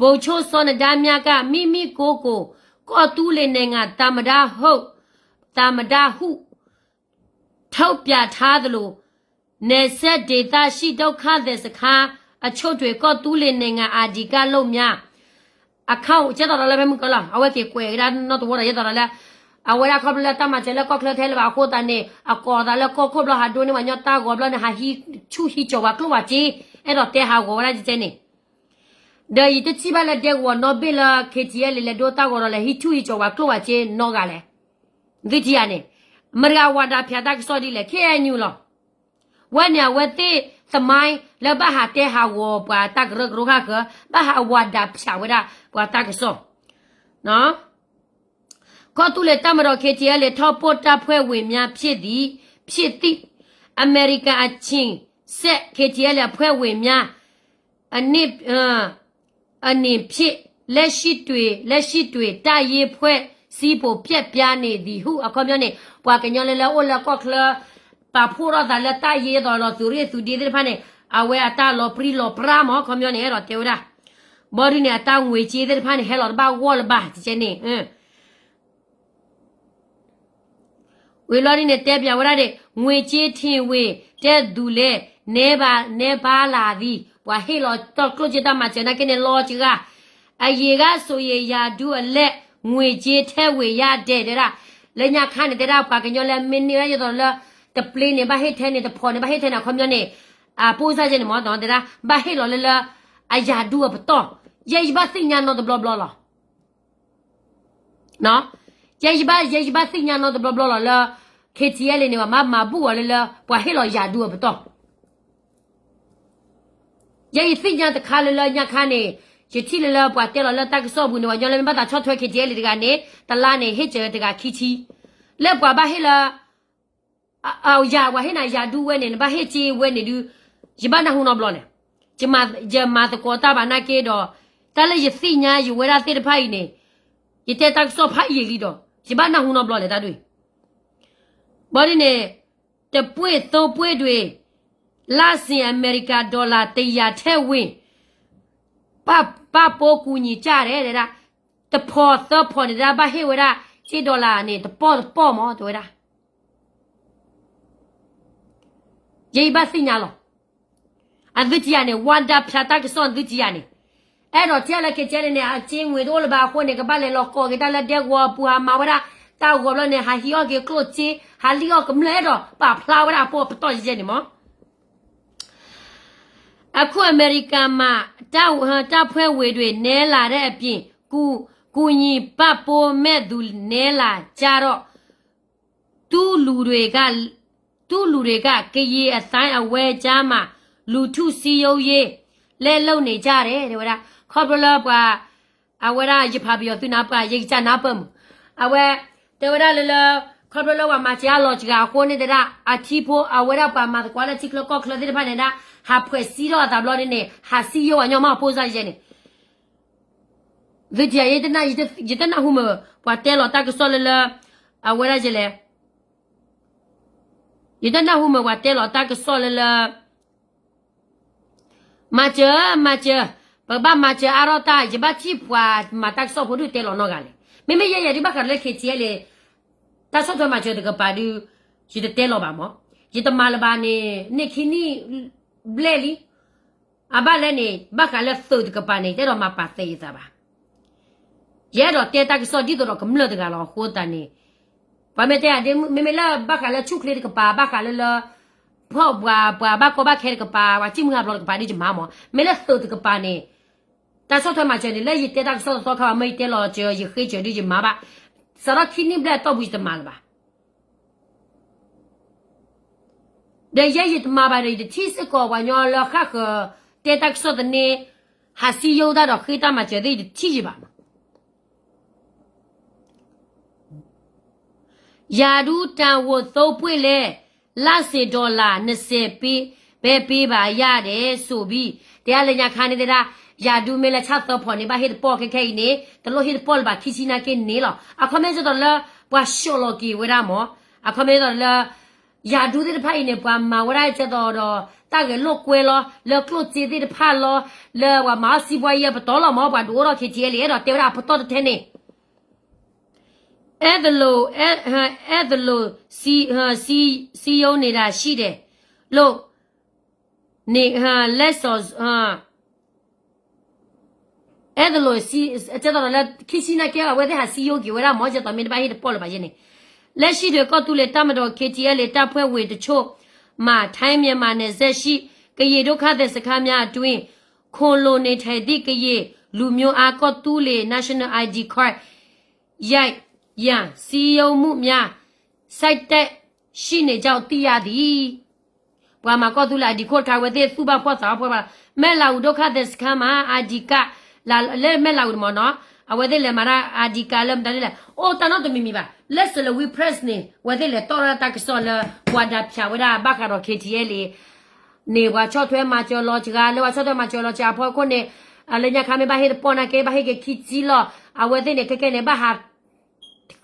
ဗိုလ်ချုပ်စောနဒါမြက မိမိကိုယ်ကို ကီၢ်သူလ့ၤနိုင်ငံ သမ္မတဟုတ်, သမ္မတဟု ထုတ်ပြန်ထားသလို နယ်စပ်ဒေသရှိ ဒုက္ခသည်စခန်းအချို့တွင် ကီၢ်သူလ့ၤနိုင်ငံ IDကဒ်လုပ်ငန်း account ကဲသိးဒီးလၢဖဲမုၢ်ကလီၤ, အဝဲက့ၤကွဲးကဒါနီတဝီဒီး ယဲသိးဒီးလၢ အဝဲဒၣ်ခီဖျိလၢတၢ်မၤစၢၤလၢကီၢ်ချၢထဲလၢၤဘၣ်အဃိသတးန့ၣ် အကိးသးလၢကီၢ်ခိၣ်ဘျီ ဟးဒိန့ၢ်ပှၤကညီတၢ်ဂီၤဘျီန့ၣ် ဟးဟံးဆူၣ်ဟံးကၠီၤပှၤကျိၣ်ပှၤစ့, အဲၣ်ဒိးတဲဟးဂီၤဝဲဒၣ်ကဲန့ၣ်, ဒီးယတထံၣ်ဘၣ်လၢဒဲကဝီၤနီတဘ့ၣ်လၢ KTLA လဲၤဒိတၢ်ဂီၤဒီးလဲၤဟံးဆူၣ်ဟံးကၠီၤပှၤကျိၣ်ပှၤစ့နီတဂၤလဲၣ်, သုထံၣ်ဧါန့ၣ်, မတၤတဂၤဝၤဒၣ်ဖၠးတၢ်ကစီၣ်ဒ်လဲၣ်, KNU လီၤ. ဝဲန့ၣ်အဝဲသ့ၣ်သမိုင်းလၢဘၣ်ဟးတဲဟးဂီၤပှၤတၢ်ကရၢကရိဃၣ်ဃၢၤ, ဘၣ်ဟးဝၤဒၣ်ဖၠးဝဲဒၣ်ပှၤတၢ်ကစီၣ်, ကီၢ်သူလ့ၤတပ်မတော် KTLA ထောက်ပို့တပ်ဖွဲ့ဝင်များဖြစ်သည်, ဖြစ်သည့် အမေရိကန်အခြေစိုက် KTLA အဖွဲ့ဝင်များ အန အနံၣ်ဖြင့် လက်ရှိတွင် လက်ရှိတွင် တပ်ရင်းဖွဲ့စည်းပုံ ပျက်ပြားနေသည်ဟု အခီပညီန့ၣ် ပှၤကညီလၢလၢအိၣ်လၢကီၢ်ချၢ ပာ်ဖှိၣ်ထီၣ်သးလၢတၢ်ယ့သိးလီၤ သုးရ့ၣ်သုးဒ့သ့ၣ်တဖၣ်န့ၣ် အဝဲအတၢ်လီၤပြံလီၤပြါမး အခီပညီန့ၣ် အဲၣ်ဒိးတဲဝဲဒၣ် ဘီဒုန့ၣ် အတၢ်ငွေကြေးသ့ၣ်တဖၣ်န့ၣ် ဟဲလီၤတဘၣ်ဂီၢ်လၢၤဘၣ် ကကဲန့ၣ် ဝံၤလီၤဒ်န့ၣ် တဲပၠးဝဲဒၣ်န့ၣ် ငွေကြေးထင်ဝင်တဲ့သူလည်း နည်းပါးလာသည် ပှၤဟ့ၣ်လီၤတၢ်ကျိၣ်စ့တၢ်မၤစၢၤနာ်က့န့ၣ် လီၤစှၤ, အရင်ကဆိုရင် ရာထူးအလဲ ငွေကြေးထည့်ဝင်ရတယ် တဲဒၣ်, လၢညါခါန့ၣ် တဲဒၣ်ပှၤကညီလၢမ့ၢ်န့ၢ်ဝဲဒၣ်ယသိးလၢ တပျ့န့ၣ် ဘၣ်ဟ့ၣ်ထဲန့ၣ် တဖိးန့ၣ် ဘၣ်ဟ့ၣ်ထဲန့ၣ် အခီပညီန့ၣ် အပိၢ်စၢ်ကဲန့ၣ်မ့ၢ် တဲဒၣ် ဘၣ်ဟ့ၣ်လီၤလၢလၢ အရာထူးအပတီၢ်, ယဲယဘၣ်သ့ၣ်ညါနီတဘျီဘျီလီၤ ယဲယဘၣ် ယဲယဘၣ်သ့ၣ်ညါနီတဘျီဘျီလီၤလၢ KTLA န့ၣ် ပှၤမၤမၤဘူၣ်အီၤလၢလၢ ပှၤဟ့ၣ်လီၤရာထူးအပတီၢ်, ယဲယသ့ၣ်ညါတခါလၢလၢညါခါန့ၣ် ယထံၣ်လၢလၢပှၤတဲလီၤလၢတၢ်ကစီၣ်ပူၤန့ၣ် ပှၤကညီလၢမ့ၢ်ဘၣ်သးဆီၣ်ထွဲ KTLA တဂၤန့ၣ် တလါန့ၣ် ဟ့ၣ်စၢၤတဂၤခံဆံ, လၢပှၤဘၣ်ဟ့ၣ်လၢ အယၤ ပှၤဟ့ၣ်နၤယၤဒူဝဲန့ၣ် နဘၣ်ဟ့ၣ်စ့ဝဲန့ၣ်ဒုး ယဘၣ်နၢ်ဟူနီတဘျီလဲၣ်. ယမၤသကိးတၢ်ဘၣ်နာ်က့ဒီး တၢ်လၢယသ့ၣ်ညါယဝဲဒၣ်သ့ၣ်တဖၣ်အံၤန့ၣ် ယတဲတၢ်ကစီၣ်ဖးယံာ်လံဒီး ယဘၣ်နၢ်ဟူနီတဘျီလဲၣ်တၢ်ဒ်အံၤ. ဘၣ်ဒ်န့ၣ် တပှ့ၢ်သိပှ့ၢ်ဒွဲၣ် လါစ့ၣ်အမဲရကၤ dollar တယာ်ထဲဝင် ပာ်ပိကူညီကြတယ် တဲဒၣ်, တဖီၣ်သၢဖီၣ်န့ၣ် တဲဒၣ် ဘၣ်ဟ့ၣ်ဝဲဒၣ် စ့ dollar န့ၣ် တပီၢ်တပီၢ်မး တဲဝဲဒၣ်. ယဲယဘၣ်သ့ၣ်ညါလီၤ. အသုတယၤန့ၣ် ဝါဒါဖၠးတၢ်ကစီၣ်သုတယၤန့ၣ်, အဲၣ်ဒိးတဲလၢ KTLA န့ၣ် အစ့ငွေတအိၣ်လၢၤဘၣ်အဃိန့ၣ် ကဘၣ်လဲၤလီၤကိးက့ၤတၢ်လၢဒဲကဝီၤအပူၤ ဟးမၤဝဲဒၣ်တၢ်ဂီၤဘျီန့ၣ် ဟးဟံးအီၣ်က့ၤကျိၣ်စ့ ဟးလံၣ်အီၣ်ကမျၢၢ် အဲၣ်ဒိးပာ်ဖျါဝဲဒၣ်အပိာ်ပတီၢ်ယဲန့ၣ်မး. အခုအမေရိကန်မှာ တပ်ဖွဲ့ဝင်တွေ နည်းလာတဲ့အပြင် ကူညီပံ့ပိုးမဲ့သူ နည်းလာကြတော့ တူလူတွေက တူလူတွေက ကရင်အသိုင်းအဝိုင်းကြားမှာ လူထုစည်းရုံးရေး လှုပ်နေကြတယ် တဲဝဲဒၣ်. ခီဖျိလၢပှၤ အဝဲဒၣ် ယဖးပယီၤသုနၢ်ပၢၢ် ယကစၢ်နၢ်ပၢၢ်မး, အဝဲ တဲဝဲဒၣ်လၢလၢ ခီဖျိလၢပှၤမၤစၢၤအလီၤစှၤအဃိန့ၣ် တဲဒၣ် အထံဖိ အဝဲဒၣ်ပှၤမၤသကိးလၢထံချၢကီၢ်ချၢသ့ၣ်တဖၣ်န့ၣ်ဒၣ် ဟးဖှဲးစံထီၣ်အသးဘျီန့ၣ် ဟးစံယိၣ်အညီမး အဖိစၢ်ယဲန့ၣ် သုတယၤ ယတနၢ်ဟူမး ပှၤတဲလီၤတၢ်ကစီၣ်လၢလၢ အဝဲဒၣ်ယလဲၣ်, ယတနၢ်ဟူမး ပှၤတဲလီၤတၢ်ကစီၣ်လၢလၢ မၤစၢၤ မၤစၢၤ, ပကဘၣ်မၤစၢၤအါထီၣ်တၢ် ယဘၣ်ထံၣ်ပှၤမၤတၢ်ကစီၣ်ဖိဒုးတဲလီၤနီတဂၤလဲၣ်. မ့မ့ၢ်ယဲယၤဒုးဘၣ်ဃးလၢ KTLA တၢ်ဆီၣ်ထွဲမၤစၢၤတကပၤဒုး ယတတဲလီၤဘၣ်မး, ယတမၤလၢၤဘၣ်န့ၣ် န့ၢ်ခံနံၣ်ဘျဲၣ်လံ အဘၣ်လဲၣ်န့ၣ် ဘၣ်ဃးလၢသုးတကပၤန့ၣ် တအဲၣ်ဒိးမၤပာ်သဲးယသးဘၣ်. ယအဲၣ်ဒိးတဲတၢ်ကစီၣ်ဒ်သိးဒီးကမျၢၢ်တဂၤလီၤ. အဃိသတးန့ၣ် ပှၤမ့ၢ်တဲ မ့မ့ၢ်လၢဘၣ်ဃးလၢဆူၣ်ချ့တကပၤ ဘၣ်ဃးလၢလၢ ဖီၣ်ပှၤ ပှၤဘၣ်ကီဘၣ်ခဲတကပၤ ပှၤစံၣ်မုၢ်ဟးဖျိးတကပၤဒ်ယမၤမး, မ့ၢ်လၢသုးတကပၤန့ၣ် တၢ်ဆီၣ်ထွဲမၤစၢၤန့ၣ် လၢယတဲတၢ်ကစီၣ်တသီခါဘၣ် မ့ၢ်ယတဲလီၤစၢၤ ယဃ့စၢၤဒ်ယမၤဘၣ်, စးထီၣ်ခံနံၣ်ဘျဲၣ်အတီၢ်ပူၤ ယတမၤလၢၤဘၣ်. ဒီးယဲယတမၤဘၣ်ဒီး ယတထံၣ်စ့ၢ်ကီးပှၤညီလၢဃၣ်ဃၢၤ တဲတၢ်ကစီၣ်သန့ ဟးစံယိၣ်တၢ်ဒီးဃ့တၢ်မၤစၢၤသ့ၣ် ယတထံၣ်ယဘၣ်မး. ရာထူးတာဝန်သိမ်းပွဲလၢ လါစ့ၣ် dollar နှစ်ဆယ်ပေး ပဲပေးပါရတယ်ဆိုပြီး တဲလၢညါခါန့ၣ်တဲဒၣ် ရာထူးမ့ၢ်လၢဆၣ်သၢဖီၣ်န့ၣ် ဘၣ်ဟ့ၣ်တပီၢ်ခဲခဲအံၤန့ၣ် တလိၣ်ဟ့ၣ်တပီၢ်လၢၤဘၣ် ခံဆံနာ်က့န့ၣ်လီၤ. အခီပညီကဲသိးလၢ ပှၤဆှိးလီၤက့ၤဝဲဒၣ်မး, အခီပညီကဲသိးလၢ ရာထူးသ့ၣ်တဖၣ်အံၤန့ၣ် ပှၤမၤဝဲဒၣ်ကဲသိးဒီး တၢ်ဂဲၤလိာ်ကွဲလီၤ လၢကျိၣ်စ့သ့ၣ်တဖၣ်လီၤ လၢပှၤမၤအီၣ်စံးဘှီယဲအပတီၢ်လီၤမး, ပှၤဒုးအိၣ်ထီၣ် KTLA အဲၣ်ဒိးတဲဝဲဒၣ်အပတီၢ်တထဲန့ၣ် အဲၣ်သလိာ် အဲၣ်သလိာ် စည်းရုံးနေတာရှိတယ်လို့ န့ၣ် လက်စော် အဲၣ်သလိာ် ကဲသိးဒီးလၢ ခံဆံနာ်က့ အဝဲသ့ၣ်ဟးစံယိၣ်က့ၤဝဲဒၣ်မး ကဲသိးမ့ၢ်တဘၣ်ဟ့ၣ်တပီၢ်လၢၤဘၣ်ယဲန့ၣ်, လက်ရှိတွင် ကီၢ်သူလ့ၤတပ်မတော် KTLA တပ်ဖွဲ့ဝင်တချို့မှာ ထိုင်း-မြန်မာနယ်စပ်ရှိ ကရင်ဒုက္ခသည်စခန်းများအတွင်း ခိုလှုံနေထိုင်သည့် ကရင်လူမျိုးအား ကီၢ်သူလ့ၤ National ID Card ရိုက်ရန် စည်းရုံးမှုများ ဆက်တိုက်ရှိနေကြောင်း သိရသည်. ပှၤမၤကီၢ်သူလ့ၤ ID card ထါဝဲသ့ၣ်သူၣ်ဘၣ်ဖှီၣ်သးဘၣ်ဖှီၣ်ဘၣ်, မဲၢ်လးအူ ဒုက္ခသည်စခန်းမှာ ID card လၢမဲၢ်လးအူန့ၣ်မးနီၤ, အဝဲသ့ၣ်လဲၤမၤတၢ် ID card လၢမတၤဒ်လဲၣ် အိၣ်တၢ်နီတမံၤမံၤဘၣ်. လၢ Salween Press န့ၣ် အဝဲသ့ၣ်လဲၤတီၣ်တၢ်တၢ်ကစီၣ်လၢ ပှၤဒၣ်ဖၠးဝဲဒၣ်ဘၣ်ဃးဒီး KTLA န့ၣ် ပှၤဆီၣ်ထွဲမၤစၢၤလီၤစှၤ လၢပှၤဆီၣ်ထွဲမၤစၢၤလီၤစှၤအဖီခိၣ်န့ၣ် လၢညါခါမ့ၢ်ဘၣ်ဟ့ၣ်တပီၢ်နာ်က့ ဘၣ်ဟ့ၣ်က့ၤခံဆံလီၤ. အဝဲသ့ၣ်န့ၣ် ခဲကဲန့ၣ် ဘၣ်ဟး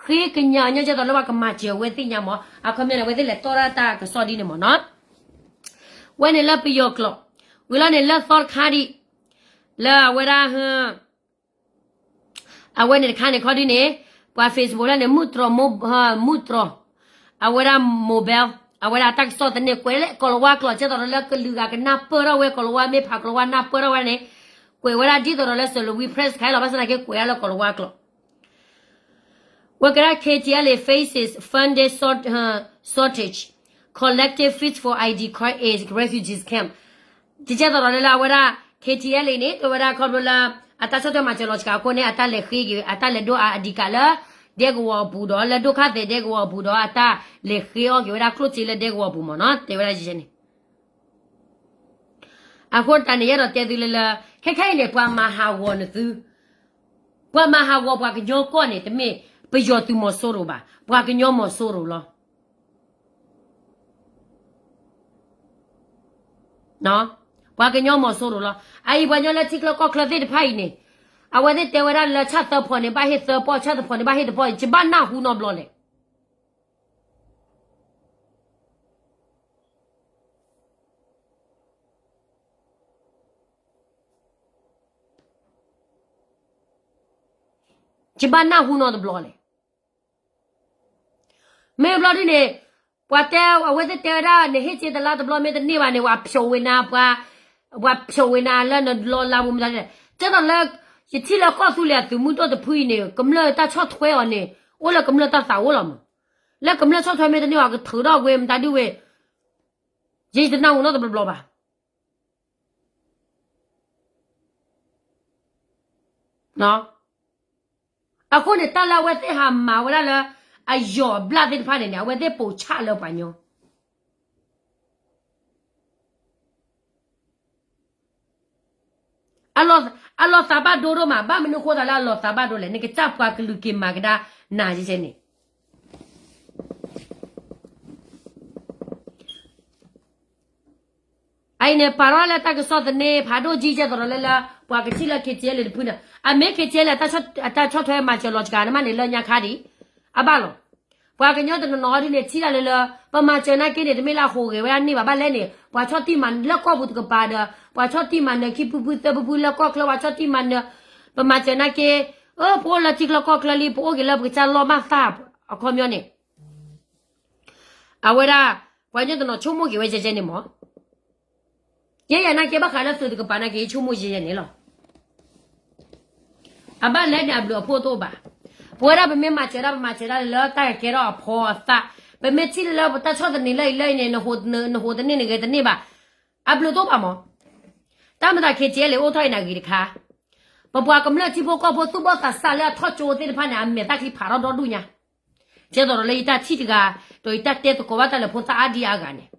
ဃ့ကညးညီကဲသိးလၢပှၤကမၤစၢၤအဝဲသ့ၣ်ညါမး, အခီပညီန့ၣ် အဝဲသ့ၣ်လဲၤတီၣ်တၢ်တၢ်ကစီၣ်ဒ်န့ၣ်မးနီၤ. ဝဲန့ၣ်လၢပယီၤကျိာ်, ဝံၤလီၤန့ၣ်လၢသီတခါဒံး, လၢအဝဲဒၣ် အဝဲန့ၣ်တခါန့ၣ်ခီဒ်န့ၣ်, ပှၤ Facebook လၢန့ၣ် မုၢ်တြီၢ်, မုၢ်တြီၢ်, အဝဲဒၣ် mobile အဝဲဒၣ်တၢ်ကစီၣ်သန့ကွဲးလၢကိၤလၤဝါကျိာ် ကဲသိးဒီးလၢကလုာ်ဂၤကနၢ်ပၢၢ်ထီၣ်ဝဲ ကိၤလၤဝါမ့ၢ်ဖးကိၤလၤဝါနၢ်ပၢၢ်ထီၣ်ဝဲန့ၣ်, ကွဲးဝဲဒၣ်ဒ်သိးဒီးလၢ Salween Press ခါလီၤ ဘၣ်ဆၣ်သနာ်က့ကွဲးဒၣ်လၢကိၤလၤဝါကျိာ် ဝဲကဒၣ် KTLA faces funding short, shortage, collecting funds for ID card at refugees camp. ကဲသိးဒီးလၢအဝဲဒၣ် KTLA န့ၣ် တဲဝဲဒၣ်ခီဖျိလၢ အတၢ်ဆီၣ်ထွဲမၤစၢၤလီၤစှၤအဃိန့ၣ် အတၢ်လဲၤဃ့က့ၤ အတၢ်လဲၤဒိးအ ID card လၢ ဒဲကဝီၤအပူၤဒီး လၢဒုက္ခသည်ဒဲကဝီၤအပူၤဒီး အတၢ်လဲၤဃ့အီၣ်က့ၤဝဲဒၣ်ကျိၣ်စ့လၢဒဲကဝီၤအပူၤမးနီၤ တဲဝဲဒၣ်ယဲန့ၣ် အဃိတၢ်န့ၣ် ယအဲၣ်ဒိးတဲသုလၢလၢ ခဲခဲအံၤန့ၣ် ပှၤမၤဟးဂီၤနသု, ပှၤမၤဟးဂီၤပှၤကညီကီၢ်န့ၣ် တမ့ၢ်ပယီၤသုးမီၤစိရိၤဘၣ်, ပှၤကညီမီၤစိရိၤလီၤ. ပှၤကညီမီၤစိရိၤလီၤ. အအံၤပှၤကညီလၢထံချၢကီၢ်ချၢသ့ၣ်တဖၣ်အံၤန့ၣ်, အဝဲသ့ၣ်တဲဝဲဒၣ်လၢဆၣ်သၢဖီန့ၣ် ဘၣ်ဟ့ၣ်သၢပီၢ်, ဆၣ်တဖီန့ၣ် ဘၣ်ဟ့ၣ်တပီၢ်, ယဘၣ်နၢ်ဟူနီတဘျီလဲၣ်. ယဘၣ်နၢ်ဟူနီတဘျီလဲၣ်. မ့ၢ်ဘျီဒ်န့ၣ် ပှၤတဲ အဝဲသ့ၣ်တဲဝဲဒၣ် နဟ့ၣ်စ့တလါတဘျီမ့ၢ်တန့ၢ်ဘၣ်န့ၣ် ပှၤဖျိးဝ့နၤ, ပှၤဖျိးဝ့နၤလၢနလီလါပူၤမတၤလဲၣ်. ကဲသိးလၢ ယထံၣ်လၢကီၢ်သူလ့ၤအသုးမုၢ်ဒိၣ်တဖုအံၤန့ၣ် ကမျၢၢ်တၢ်ဆီၣ်ထွဲအီၤန့ၣ် အိၣ်လၢကမျၢၢ်တၢ်သးအိၣ်လီၤမး. လၢကမျၢၢ်ဆီၣ်ထွဲမ့ၢ်တန့ၢ်အီၤ ကထုးထီၣ်ဝ့မတၤဒုဝ့, ယတနၢ်ဟူနီတဘျီဘၣ်. အဃိန့ၣ် တၢ်လၢအဝဲသ့ၣ်ဟးမၤဝဲဒၣ်လၢ အယီၢ်အဘျၣ်သ့ၣ်တဖၣ်န့ၣ်န့ၣ် အဝဲသ့ၣ်ပိာ်ဆၣ်လၢပှၤကညီ အလီၤသးဘၣ်ဒိဒိၣ်မး, ဘၣ်မနုၤဃိသးလၢအလီၤသးဘၣ်ဒိလဲၣ်, နကစၢ်ပှၤကလုာ်က့ၤမၤကဒါနၤယဲန့ၣ် အအံၤန့ၣ် ပာ်ထီၣ်လၢတၢ်ကစီၣ်သန့ဖးဒိၣ်ကံကဲသိးဒီးလၢလၢ ပှၤကထံၣ်လၢ KTLA တဖုန့ၣ် အမ့ၢ် KTLA အတၢ်ဆီၣ်ထွဲမၤစၢၤလီၤစှၤန့ၣ်မးန့ၣ် လၢညါခါဒံး အဘၣ်လီၤ. ပှၤကညီတနီၤနီၤဒ်န့ၣ် ထံၣ်ဒၣ်လၢလၢ ပမၤစၢၤနာ်က့န့ၣ် တမ့ၢ်လၢအဟူးဂဲၤဝဲဒၣ်န့ၣ်ဘၣ်, ဘၣ်လဲၣ်န့ၣ် ပှၤဆီၣ်တံၢ်မၤလၢကီၢ်ပူၤတကပၤဒီး ပှၤဆီၣ်တံၢ်မၤနၢၤခံဖုဖုသၢဖုဖုလၢကီၢ်ချၢ ပှၤဆီၣ်တံၢ်မၤနၢၤ ပမၤစၢၤနာ်က့ အၢ ပအိၣ်လၢထံချၢကီၢ်ချၢလံ ပအိၣ်က့ၤလၢပကစၢ်လီၢ်ဘၣ်သၣ်အခီပညီန့ၣ် အဝဲဒၣ် ပှၤကညီတနီၤဆိကမိၣ်က့ၤဝဲယဲယဲန့ၣ်မး, ယဲယဲနာ်က့ဘၣ်ဃးလၢသုးတကပၤနာ်က့ ယဆိကမိၣ်ယဲယဲန့ၣ်လီၤ. အဘၣ်လဲၣ်န့ၣ် အဘျုးအဖှိၣ်တအိၣ်ဘၣ်. ပဝဲဒၣ်ပမ့ၢ်မၤစၢၤဒၣ် ပမၤစၢၤဒၣ်လၢတၢ်ကဲထီၣ်အဖီအသၣ်, ပမ့ၢ်ထံၣ်လၢလၢပတၢ်ဆီၣ်သနံးလၢအံၤလၢအံၤန့ၣ် နဟူးတန့ၢ်နဂဲၤတန့ၢ်ဘၣ်, အဘျုးတအိၣ်ဘၣ်မး. တၢ်မတၤ KTLA အိၣ်ထီၣ်အံၤန့ၣ်ဂ့ၤတခါ, ပပှၤကမျၢၢ်ထံဖိကီၢ်ဖိသူၣ်ဘီၣ်သးစၢ်လၢအထီၣ်ကၠိသ့ၣ်တဖၣ်န့ၣ် အမဲာ်သၣ်ချံဖးထီၣ်ဒီဒူၣ်ညါ, ကဲသိးဒီးလၢယတၢ်ထံၣ်တဂၤ, ဒီးယတၢ်တဲသကိးဘၣ်တၢ်လၢဖိသၣ်အါဒံအါဂၤန့ၣ်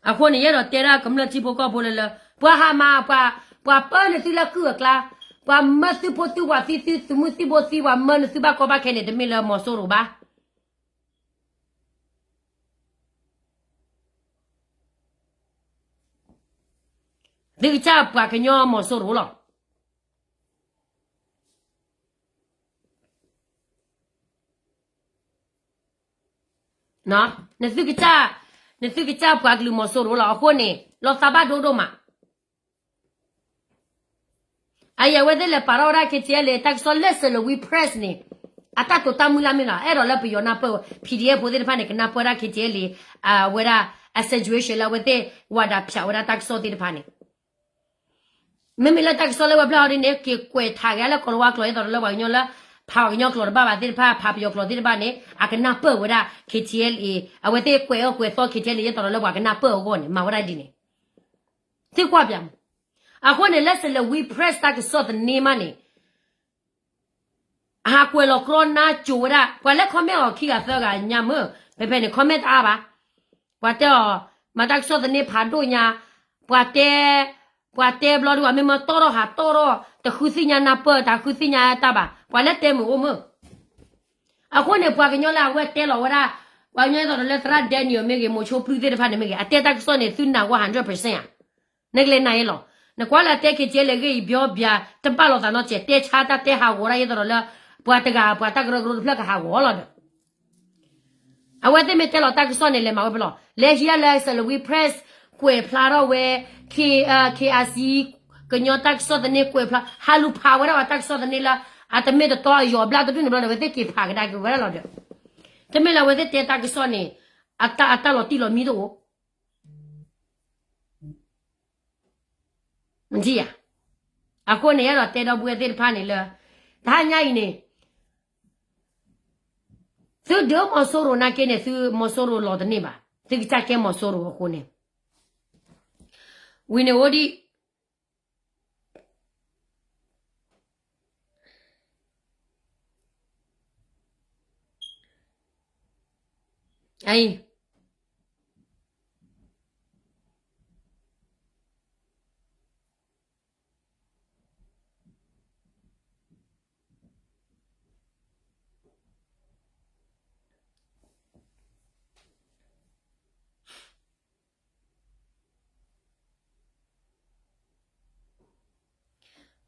အဃိန့ၣ် ယအဲၣ်ဒိးတဲဒၣ်ကမျၢၢ်ထံဖိကီၢ်ဖိလၢလၢ ပှၤဟးမၤ ပှၤပၢနုာ်သုလၢကုၢ်အကျါ, ပှၤမၢသုဖိသုဝၤသံသု သုမုၢ်သံဘိသံ ပှၤမၢနုာ်သုဘၣ်ကီဘၣ်ခဲန့ၣ် တမ့ၢ်လၢမီၤစိရိၤဘၣ်. သုကစၢ်ပှၤကညီမီၤစိရိၤလီၤ. နသုကစၢ်, နသုကစၢ်ပှၤကလုာ်မီၤစိရိၤလီၤ. အဃိန့ၣ် လီၤသးဘၣ်ဒိဒိၣ်မး. အအံၤအဝဲသ့ၣ်လဲၤပာ်ထီၣ်ဝဲဒၣ် KTLA တၢ်ကစီၣ်လၢ Salween Press န့ၣ် အတၢ်တိာ်တၢ်မုၢ်လၢ်မ့ၢ်နီၤ အဲၣ်ဒိးလၢပယီၤနၢ်ပၢၢ်ဝဲ PDF ဖိသ့ၣ်တဖၣ်န့ၣ် ကနၢ်ပၢၢ်ဝဲဒၣ် KTLA အဝဲဒၣ် အ situation လၢအဝဲသ့ၣ်ဝၤဒၣ်ဖၠးဝဲဒၣ်တၢ်ကစီၣ်သ့ၣ်တဖၣ်န့ၣ် မ့မ့ၢ်လၢတၢ်ကစီၣ်လၢဝဲဖျါဟီဒ်န့ၣ် က့ၤကွဲးထးက့ၤလၢကီၢ်လၤဝါကျိာ် ဒ်သိးဒီးလၢပှၤကညီလၢ ဖးပှၤကညီကျိာ်တဘၣ်ဘၣ်သ့ၣ်တဖၣ် ဖးပယီၤကျိာ်သ့ၣ်တဖၣ်န့ၣ် အကနၢ်ပၢၢ်ဝဲဒၣ် KTLA အဝဲသ့ၣ်ကွဲးအၢကွဲးသီ KTLA ဒ်သိးဒီးလၢပှၤကနၢ်ပၢၢ်အဂီၢ်န့ၣ် မၤဝဲဒၣ်ဒ်န့ၣ် သ့ၣ်ကွၢ်ပၠးမး. အဃိန့ၣ် လၢ Salween Press တၢ်ကစီၣ်သန့မးန့ၣ် အဟးကွဲးလီၤကြီနါစိၤဝဲဒၣ် ပှၤလၢ comment အီၤခံဂၤသၢဂၤညါမ့ၢ် ဖဲဖဲန့ၣ် comment တအါဘၣ်. ပှၤတဲအီၤ မၤတၢ်ကစီၣ်သန့ဖးဒိၣ်ညါ ပှၤတဲ ပှၤတဲဘျီဒုး ပှၤမ့ၢ်မၢတီၣ်ထီၣ်ဟးတီၣ်ထီၣ် တဃုသ့ၣ်ညါနၢ်ပၢၢ် တဃုသ့ၣ်ညါတၢ်ဘၣ် ပှၤလၢတဲမုာ်အိၣ်မ့ၢ်. အဃိန့ၣ် ပှၤကညီလၢအဝဲတဲလီၤဝဲဒၣ် ပှၤကညီဒ်သိးဒီးလၢသရၣ် Daniel မ့ၢ်ဂ့ၤ မိၤဆိပျုၢ်သ့ၣ်တဖၣ်န့ၣ်မ့ၢ်ဂ့ၤ အတဲတၢ်ကစီၣ်န့ၣ် သုနာ်ဝဲ hundred percent ဧါ. နကလဲၤနာ်အလီၤ. နကွၢ်လၢအတဲ KTLA ဂ့ၢ်အံၤ ဘျီဘျါ တဘၣ်လိာ်သးနီတစဲး တဲဆါတၢ်တဲဟးဂီၤဒၣ်ဒ်သိးဒီးလၢ ပှၤတဂၤပှၤတၢ်ကရၢကရိတဖျၢၣ်ကဟးဂီၤလီၤဒီး အဝဲသ့ၣ်မ့ၢ်တဲလီၤတၢ်ကစီၣ်န့ၣ် လဲၤမၤဝဲဖဲလဲၣ်. လဲၤဟံးဒၣ်လၢ Salween Press ကွဲးဖျါထီၣ်ဝဲ K, KRC ကညီတၢ်ကစီၣ်သန့ကွဲးဖျါ ဟးလူၤဖးဝဲဒၣ်ပှၤတၢ်ကစီၣ်သန့လၢ အတမ့ၢ်တတီအယီၤဘျၣ်တဒူၣ်န့ၣ်ဘျီဒီး အဝဲသ့ၣ်က့ၤဖးကဒါက့ၤဝဲဒၣ်လီၤဒီး တမ့ၢ်လၢအဝဲသ့ၣ်တဲတၢ်ကစီၣ်န့ၣ် အတၢ်လီၤတံၢ်လီၤမံတအိၣ် မ့ၢ်ဧါ. အဃိန့ၣ် ယအဲၣ်ဒိးတဲဒီပုၢ်ဝဲၢ်သ့ၣ်တဖၣ်န့ၣ်လၢ တဟါညါအံၤန့ၣ် သုဒုးမီၤစိရိၤနာ်က့န့ၣ် သုမီၤစိရိၤလီၤတန့ၢ်ဘၣ်. သုကစၢ်ကဲမီၤစိရိၤအဃိန့ၣ် ဝံၤန့ၣ်အိၣ်ဒံး အံၤ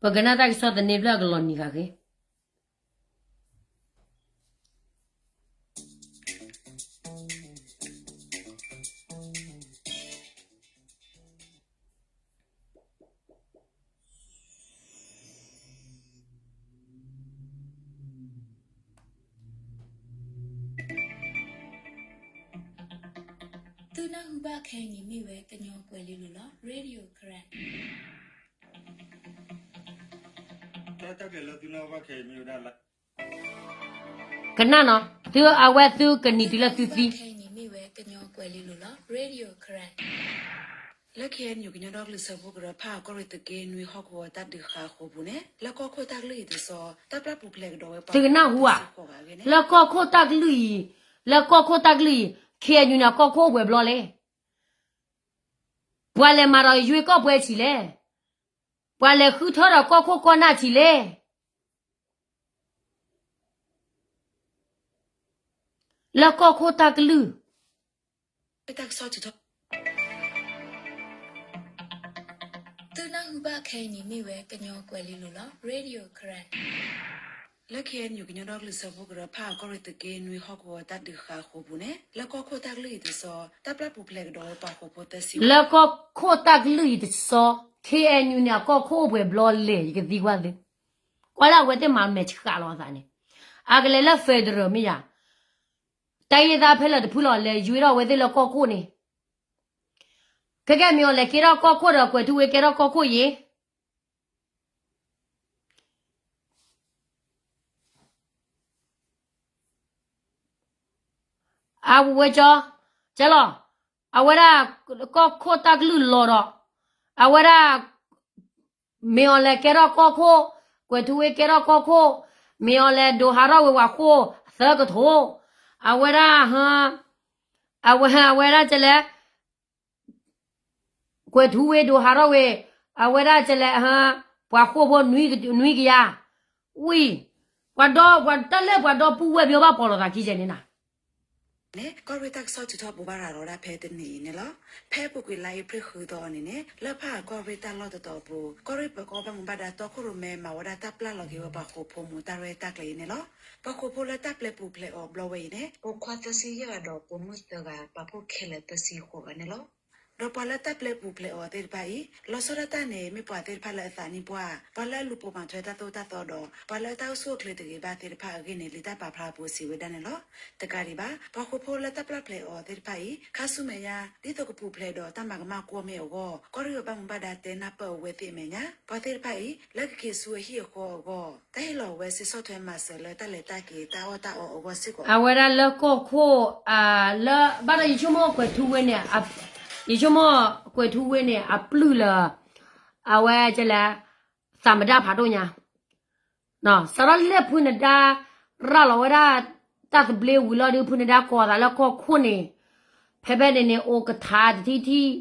ပကနၣ်တၢ်ကစီၣ်သန့ဖျၢၣ်အကလီၤနံၤဂၤဂ့ၤ. သုနၢ်ဟူဘၣ်ခဲအံၤန့ၣ်မ့ၢ်ဝဲကညီကွဲၤလ့လိၤလီၤ Radio Karen တၢ်ကဲလၢသုနၢ်ဟူဘၣ်ခဲအံၤမ့ၢ်ဝဲဒၣ်လၢ ကနၣ်နီၤ သုအဝဲသုကနံၤတုၤလၢသုသံ ခဲအံၤန့ၣ်မ့ၢ်ဝဲကညီကွဲၤလ့လိၤလီၤ Radio Karen လၢ K N U ကညီဒီကလုာ်စၢဖှိၣ်ကရၢ ဖၣ်အကီၢ်ရ့ၣ်သုးက့နွံဟီၣ်ကဝီၤတၢ်ဒုးဃာ်အဃိပူၤန့ၣ် လၢကီၢ်ခိၣ်တၢ်ကလုၢ်အံၤတစီၤ တၢ်ပျၢ်ပူၤဖျဲးကဒီးဝဲပှၤ သုကနၢ်ဟူဧါ, လၢကီၢ်ခိၣ်တၢ်ကလုၢ်အံၤ, လၢကီၢ်ခိၣ်တၢ်ကလုၢ်အံၤ K N U န့ၣ် အကီၢ်ခိၣ်အိၣ်ပှဲၤဘျီလဲၣ်. ပှၤလဲၤမၤဒီးယွ့ကီၢ်ပှဲၤဆံးလဲၣ်. ပှၤလဲၤဃုထၢဒီးကီၢ်ခိၣ်ကီၢ်နၢ်ဆံးလဲၣ်. လၢကီၢ်ခိၣ်တၢ်ကလုၢ် သုနၢ်ဟူဘၣ်ခဲအံၤန့ၣ်မ့ၢ်ဝဲကညီကွဲၤလ့လိၤလီၤ Radio Karen လၢ K N U ကညီဒီကလုာ်စၢဖှိၣ်ကရၢ ဖၣ်အကီၢ်ရ့ၣ်သုးက့နွံဟီၣ်ကဝီၤတၢ်ဒုးဃာ်အဃိပူၤန့ၣ် လၢကီၢ်ခိၣ်တၢ်ကလုၢ်အံၤတစီၤ တၢ်ပျၢ်ပူၤဖျဲးကဒီးဝဲပှၤဃိာ်ဖိသၢဆံ လၢကီၢ်ခိၣ်တၢ်ကလုၢ်အံၤတစီၤ K N U န့ၣ် အကီၢ်ခိၣ်အိၣ်ပှဲၤဘျီလဲၣ် ယကသံကွၢ်သု, ကွၢ်လၢအဝဲသ့ၣ်မၤမဲာ်ဆှးလီၤအသးန့ၣ်, အကလဲၤလၢ federal မ့ၢ်ယၤ, တၢ်ယ့ၢ်သးဖဲလၢတဖုလီၤ လဲၤယွ့ထီၣ်အဝဲသ့ၣ်လၢကီၢ်ခိၣ်န့ၣ်, ခဲကဲမ့ၢ်အီၤလဲၤကဲထီၣ်ကီၢ်ခိၣ်ဒီးကွဲၤထူဝ့ကဲထီၣ်ကီၢ်ခိၣ်ယ့ၣ် အဝဲကၠီ, ကၠီလီၤ, အဝဲဒၣ် ကီၢ်ခိၣ်တၢ်ကလုၢ်လီၤဒီး, အဝဲဒၣ် မ့ၢ်အီၤလဲၤကဲထီၣ်ကီၢ်ခိၣ်, ကွဲၤထူဝ့ကဲထီၣ်ကီၢ်ခိၣ်, မ့ၢ်အီၤလဲၤဒိးဟးထီၣ်ဝဲပှၤဃိၣ်သၢကထိ, အဝဲဒၣ်, အဝဲ, အဝဲဒၣ်ကလဲၤ ကွဲၤထူဝ့ဒိးဟးထီၣ်ဝဲ, အဝဲဒၣ်ကလဲၤ, ပှၤဃိၣ်ဖိနွံကယၤ, ဝံၤ, ပှၤဒီ, ပှၤတၢ်လၢပှၤဒီပုၢ်ဝဲၢ်ပယီၤဘၣ်ပိာ်လိာ်သးခံကဲန့ၣ်နၤ န့ၣ် ကီၢ်ရ့ၣ်တၢ်ကစီၣ်ထုးထီၣ်ဘိးဘၣ်ရၤလီၤဝဲဒၣ်ဖဲတနံၤအံၤန့ၣ်လီၤ. ဖဲအပူၤကွံာ်လါအ့ဖြ့ၣ်ဃုသီအီၤန့ၣ်န့ၣ် လၢဖၣ်အကီၢ်ရ့ၣ်တၢ်လီၢ်တတီၤအပူၤ ကီၢ်ရ့ၣ်ပၢၤကီၢ်ဘၣ်မူဘၣ်ဒါတီခိၣ်ရိၣ်မဲမၤဝဲဒၣ်တၢ်ပျၢ်လီၤက့ၤဝဲပှၤဃိာ်ဖိမူးတၢ်ရဲၣ်တၢ်ကျဲၤအံၤန့ၣ်လီၤ. ပှၤဃိာ်ဖိလၢတၢ်ပျဲပူၤဖျဲးအီၤဘျီဝဲအံၤန့ၣ် ပိာ်ခွါသၢဆံယဲၢ်ဂၤဒီးပိာ်မုၣ်သၢဂၤ ပာ်ဖှိၣ်ခဲလၢာ်သၢဆံဃိးဂၤန့ၣ်လီၤ. ဒီးပှၤလၢတၢ်ပျဲပူၤဖျဲးအီၤသ့ၣ်တဖၣ်အံၤ လီၤဆီဒၣ်တၢ်န့ၣ် မ့ၢ်ပှၤသ့ၣ်တဖၣ်လၢအသးနံၣ်ပှၢ်, ပှၤလၢအလူၤပိာ်မၤထွဲတၢ်သိၣ်တၢ်သီဒီး ပှၤလၢတၢ်အိၣ်ဆူၣ်အိၣ်ချ့တဂ့ၤဘၣ်သ့ၣ်တဖၣ်အဂ့ၢ်န့ၣ် လံာ်တၢ်ပာ်ဖျါအပူၤစံးဝဲဒၣ်န့ၣ်လီၤ. တကးဒံးဘၣ် ပှၤဃိာ်ဖိလၢတၢ်ပျၢ်ဖျဲးအီၤသ့ၣ်တဖၣ်အံၤ ခါဆူမဲာ်ညါ ဒ်သိးကပူၤဖျဲးဒီးတၢ်မၤကမၣ်ကွီၢ်မ့ၢ်အဂီၢ် ကီၢ်ရ့ၣ်အဘၣ်မူဘၣ်ဒါတဲနၢ်ပၢၢ်အဝဲသ့ၣ်အမဲာ်ညါ ပှၤသ့ၣ်တဖၣ်အံၤ လၢကက့ၤဆူအဟံၣ်အဃီအဂီၢ် တၢ်ဟ့ၣ်လီၤဝဲစ့ဆီၣ်ထွဲမၤစၢၤလၢတၢ်လဲၤတၢ်က့ၤတၢ်အီၣ်တၢ်အီအဂီၢ်စ့ၢ်ကီး အဝဲဒၣ်လၢကီၢ်ခိၣ်, လၢဘၣ်ဒီးယဆိကမိၣ်ကွဲၤထူဝ့န့ၣ်, ယဆိကမိၣ်ကွဲၤထူဝ့န့ၣ် အပျုၢ်လၢ အဝဲကလဲၤ သးမဒၣ်ဖးဒိၣ်ညါ စးထီၣ်လၢဖုနဒါ ရၤလီၤဝဲဒၣ် တၢ်သဘျ့ဝံၤလီၤဒီး ဖုနဒါကိးသးလၢကီၢ်ခိၣ်န့ၣ်, ဖဲဖဲန့ၣ်န့ၣ် အိၣ်ကထါတထံၣ်ထံၣ်,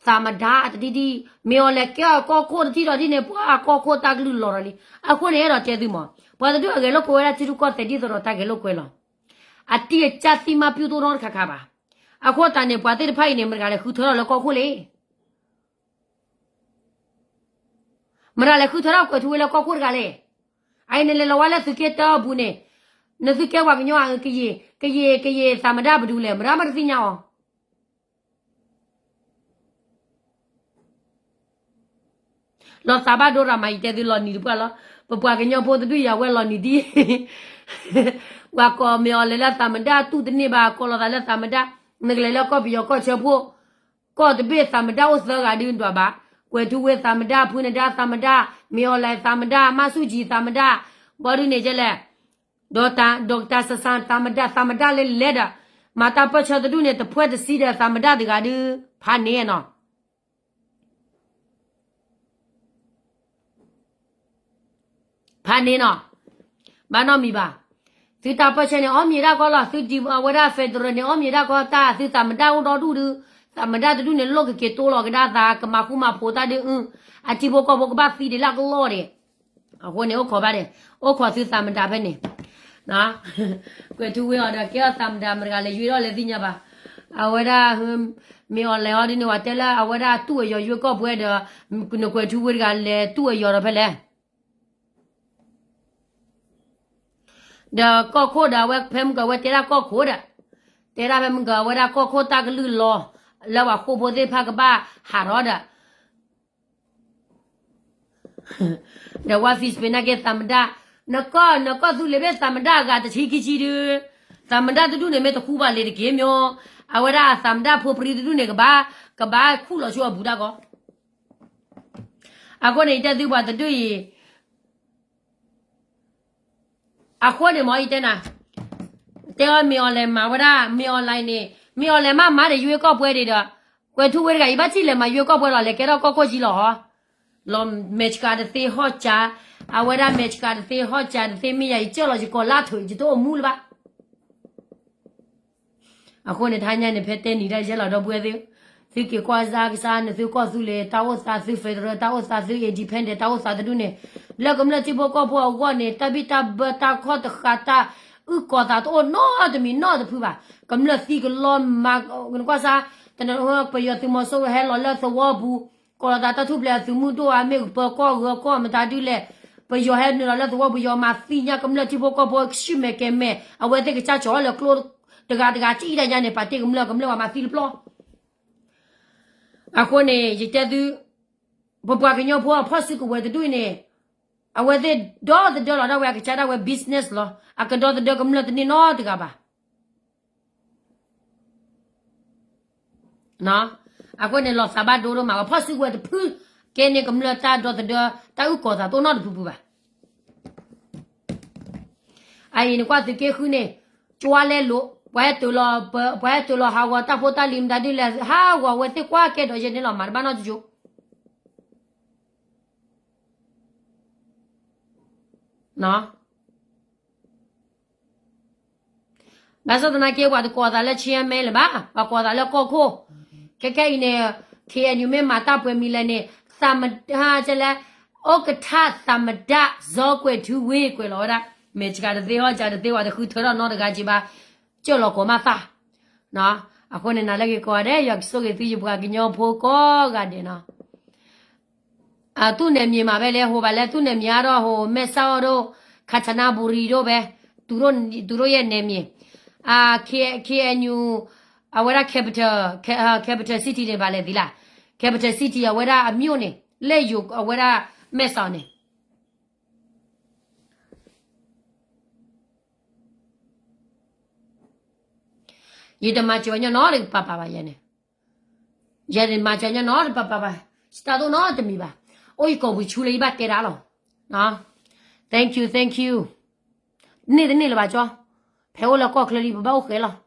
သးမဒၣ်အတထံၣ်ထံၣ်, မ့ၢ်အီၤလဲၤကဲအီၤကီၢ်ခိၣ်တထံၣ်ဒီးထံၣ်န့ၣ် ပှၤကီၢ်ခိၣ်တၢ်ကလုၢ်လီၤဒီးလံ. အဃိန့ၣ် အဲၣ်ဒိးတဲသုမး, ပှၤတဒူၣ်အဂဲၤလိာ်ကွဲဝဲဒၣ်ထံရူၢ်ကီၢ်သဲးဒ်သိးဒီးတၢ်ဂဲၤလိာ်ကွဲလီၤ. အတံၢ်အကၢ်သံမးပျုၢ်တိၣ်နီတခါခါဘၣ်. အဃိသတးန့ၣ် ပှၤသ့ၣ်တဖၣ်အံၤန့ၣ် မတၤဂၤလဲၤဃုထၢထီၣ်လၢကီၢ်ခိၣ်လဲၣ် မတၤလဲၤဃုထၢထီၣ်ကွဲၤထူဝ့လၢကီၢ်ခိၣ်တဂၤလဲၣ်. အအံၤနလဲၤလီၤဝဲလၢသုးက့တၢအပူၤန့ၣ်, နသုးက့ပှၤကညီအကယံာ်, ကယံာ်, ကယံာ်သးမဒၣ်ပဒူလဲၣ်, မတၤမးတသ့ၣ်ညါအီၤ. လီၤသးဘၣ်ဒိရၤမး ယတဲသုလီၤနံၤတပှၢ်လီၤ. ပပှၤကညီဖိတဒူၣ်ယၤဝဲလီၤနံၤဒ် ပှၤကိးမ့ၢ်အီၤလဲၤလၢသးမဒၣ်တူၢ်တန့ၢ်ဘၣ် ကိးလီၤသးလၢသးမဒၣ်, နကလဲၤလၢကီၢ်ပယီၤကီၢ်ဆၢဖိ ကီၢ်တဘ့ၣ်သးမဒၣ်အိၣ်သၢဂၤဒုးဒွးဘၣ်, ကွဲၤထူဝ့သးမဒၣ်, ဖုနဒါသးမဒၣ်, မ့ၢ်အီၤလဲၤသးမဒၣ်, မၣ်ဆူၣ်ကၠံသးမဒၣ်, ဘီဒုးန့ၣ်ကလဲၣ်, ဒီးတၢ်, ဒီးတၢ်စဆါသးမဒၣ်, သးမဒၣ်လဲၤလဲၤဒီး မၤတၢ်ပၢၢ်ဆၢတဒူၣ်န့ၣ် တဖှဲတဆံဒီးသးမဒၣ်တဂၤဒုး ဖးန့ၣ်နီၤ ဖးန့ၣ်နီၤ, ဘၣ်နီတမံၤဘၣ်. သုတၢ်ပၢၢ်ဆၢန့ၣ် အီၣ်မ့ၤဒၣ်ကီလီၤ, သုဒံးအဝဲဒၣ် federal န့ၣ် အီၣ်မ့ၤဒၣ်ကီတၢ်, သုသးမဒၣ်အိၣ်ဒီဒူၣ်ဒုး, သးမဒၣ်တဒူၣ်န့ၣ် လိၣ်ကက့ၤတိလိာ်ကဒါသး ကမၤဃူမၤဖိးတၢ်ဒုး, အထံဖိကီၢ်ဖိကဘၣ်သံဒံးလၢအကလီၢ်ဒံး. အဃိန့ၣ် အိၣ်ခိးဘၣ်ဒံး, အိၣ်ခိးသုသးမဒၣ်ဖဲန့ၣ် ကွဲၤထူဝ့အီၤဒီး ကဲအီၤသးမဒၣ်မတၤတဂၤလဲၤယွ့ထီၣ်လဲၤသ့ၣ်ညါဘၣ်. အဝဲဒၣ် မ့ၢ်အီၤလဲၤအီၤဒ်န့ၣ် ဝဲတဲလၢအဝဲဒၣ်တူၢ်အယီၤယွ့ကီၢ်ပှဲၤဒီး နကွဲၤထူဝ့တဂၤလဲၤတူၢ်အယီၤဒီးဖဲလဲၣ် ဒီးကီၢ်ခိၣ်ဒီး အဝဲဖဲမုၢ်ကဝဲတဲဒၣ်ကီၢ်ခိၣ်ဒီး, တဲဒၣ်ဖဲမုၢ်ကဝဲဒၣ်ကီၢ်ခိၣ်တၢ်ကလုၢ်လီၤ, လၢပှၤဃိာ်ဖိသ့ၣ်တဖၣ်ကဘၣ်ဟးထီၣ်ဒီး ဒီးဝဲ Facebook နာ်က့ သမ္မတ, နကီၢ် နကီၢ်သူလ့ၤဘ့ၣ် သမ္မတအဂၤတဆံခံဆံဒု, သမ္မတတဒူၣ်န့ၣ်မ့ၢ်တဃူဘၣ်လ့ၤတက့ၢ်မၠိ, အဝဲဒၣ်သမ္မတဖိပြံတဒူၣ်န့ၣ် ကဘၣ်, ကဘၣ်ခူၣ်လီၤဆူအဘူးတၢ်ကီ, အဃိန့ၣ် ယတဲသုပှၤတဒူၣ်အံၤ အဃိန့ၣ်မ့ၢ်ယတဲနၤ, တဲအီၤမ့ၢ်အီၤလဲၤမၤဝဲဒၣ် မ့ၢ်အီၤလဲၤန့ၣ် မ့ၢ်အီၤလဲၤမးမၤဒီး ရွေးကောက်ပွဲဒီး, ကွဲးထူဝ့တဂၤအံၤ ဘၣ်ထံၣ်လဲၤမၤ ရွေးကောက်ပွဲလီၤ လဲၤကဲထီၣ်ကီၢ်ခိၣ်ကံလီၤဟီ, လီၤမဲာ်ဆှးတသ့ဟီၣ်စး, အဝဲဒၣ်မဲာ်ဆှးတသ့ဟီၣ်စးတသ့ မ့ၢ်ယၤအံၤ ကၢၢ်လီၤယကီးလၢ်ထုး ယတအိၣ်မူလၢၤဘၣ်. အဃိန့ၣ် တဟါညါန့ၣ် ဖဲတဲနံၤတၢ်ယဲလီၤဒီပုၢ်ဝဲၢ်သ့ၣ်, သုက့ၤကွၢ်စါကစၢ်န့ၣ် သုကီၢ်သူလ့ၤတၢ်အိၣ်သး သု federal တၢ်အိၣ်သး သု independent တၢ်အိၣ်သးတဒူၣ်န့ၣ်, လၢကမျၢၢ်ထံဖိကီၢ်ဖိအဂီၢ်န့ၣ် တၢ်ဘံၣ်တၢ်ဘၢတၢ်ခီၣ်တဃာ် တၢ်အုၣ်ကီၤသးတအိၣ်နီတမံၤနီတဖုဘၣ်. ကမျၢၢ်သံကလီၤမး, နကွၢ်စါ, တနကွၢ် ပယီၤသုးမီၤစိရိၤဟဲလီၤလၢသဝီပူၤ, ကိးလီၤသးတၢ်ထူၣ်ဖျဲးအသုးမုၢ်ဒိၣ်ဧါ မ့ၢ်ပၢၤကီၢ်ဂၢၤကီၢ်မတၤဒုလဲၣ်, ပယီၤဟဲနုာ်လီၤလၢသဝီပူၤ ယီၤမၤသံညါကမျၢၢ်ထံဖိကီၢ်ဖိ ဆူၣ်မဲာ်ကဲၤမဲာ် အဝဲသ့ၣ်ကစၢ်ကၠီၤလၢကျိတဂၤတဂၤ ကံၣ်တၢ်ညါန့ၣ် ပာ်တ့ၢ်ကမျၢၢ်ကမျၢၢ်ပှၤမၤသံတပျီ အဃိန့ၣ် ယတဲသု, ပပှၤကညီဖိအဖီၣ်စုကဝဲၤတဒူၣ်အံၤန့ၣ်, အဝဲသ့ၣ်ဒီသဒၢလီၤဒၣ်ဝဲအကစၢ်ဒၣ်ဝဲ business လီၤ. အကဒီသဒၢကမျၢၢ်တန့ၢ်နီတဂၤဘၣ်. အဃိန့ၣ် လီၤသးဘၣ်ဒိဒိၣ်မး ပှၤဖီၣ်စုကဝဲၤတဖု ကဲန့ၢ်ကမျၢၢ်တၢ်ဒီသဒၢ တၢ်အုၣ်ကီၤသးတအိၣ်နီတဖုဖုဘၣ်. အအံၤနကွၢ်သုးက့ဃုန့ၣ်, ကၠွါလဲလိာ်, ပှၤဟဲတုၤလီၤ, ပှၤဟဲတုၤလီၤဟးဂီၤတၢ်ဖိတၢ်လံၤမတၤဒုလဲၣ် ဟးဂီၤဝဲသ့ၣ်ကွၢ်ကဲဒီးယဲန့ၣ်လီၤ မၤတဘၣ်နီတကၠိ ဘၣ်ဆၣ်သနာ်က့ ပှၤတကိးသးလၢ chairman လၢၤဘၣ်, ပှၤကိးသးလၢကီၢ်ခိၣ်, ခဲခဲအံၤန့ၣ် KNU မ့ၢ်မၤတၢ်ပှဲၤမံၤလဲၣ်န့ၣ်, သးမတလဲၣ်, အိၣ်ကထါသမ္မတ စီၤကွဲးထူဝ့ ကွဲးလီၤဝဲဒၣ်, မဲာ်ဆှးတသ့ဟီၣ်စးတသ့ ပှၤတဃုထၢထီၣ်နီတဂၤက့ဘၣ်, ကၢၢ်လီၤကိးမးသး, အဃိန့ၣ် နၤလၢက့ၤကိးဂၤဒဲး ယွၤကဆိၣ်ဂ့ၤသုယပှၤကညီဖိကိးဂၤဒဲးနီၤ သူ့နယ်မြေမှာပဲလဲ ဟိုပါလဲ သူ့နယ်မြေကတော့ ဟို မဲဆောက်တို့ ခါချနဘူရီတို့ပဲ သူတို့ သူတို့ရဲ့နယ်မြေ အာ K- KNU အဝဲဒၣ် capital K- အာ capital city န့ၣ် ဘာလဲသီလဲ capital city အဝဲဒၣ်အမြို့န့ၣ် လက်ယိုအဝဲဒၣ် မဲဆောက်န့ၣ် ယတမၤစၢၤညီနီတကပၤပၤဘၣ်ယဲန့ၣ်, ယတမၤစၢၤညီနီတကပၤပၤဘၣ်, ယတၢ်သိၣ်နီတမံၤဘၣ်, အိၣ်ယကိာ်ပူၤဆူလၢယဘၣ်တဲဒၣ်လီၤ, thank you thank you, န့ၢ်တန့ၢ်လၢၤဘၣ်ကၠီ, ဖဲအိၣ်လၢကီၢ်ချၢလံ ပဘၣ်အိၣ်ဃဲလီၤ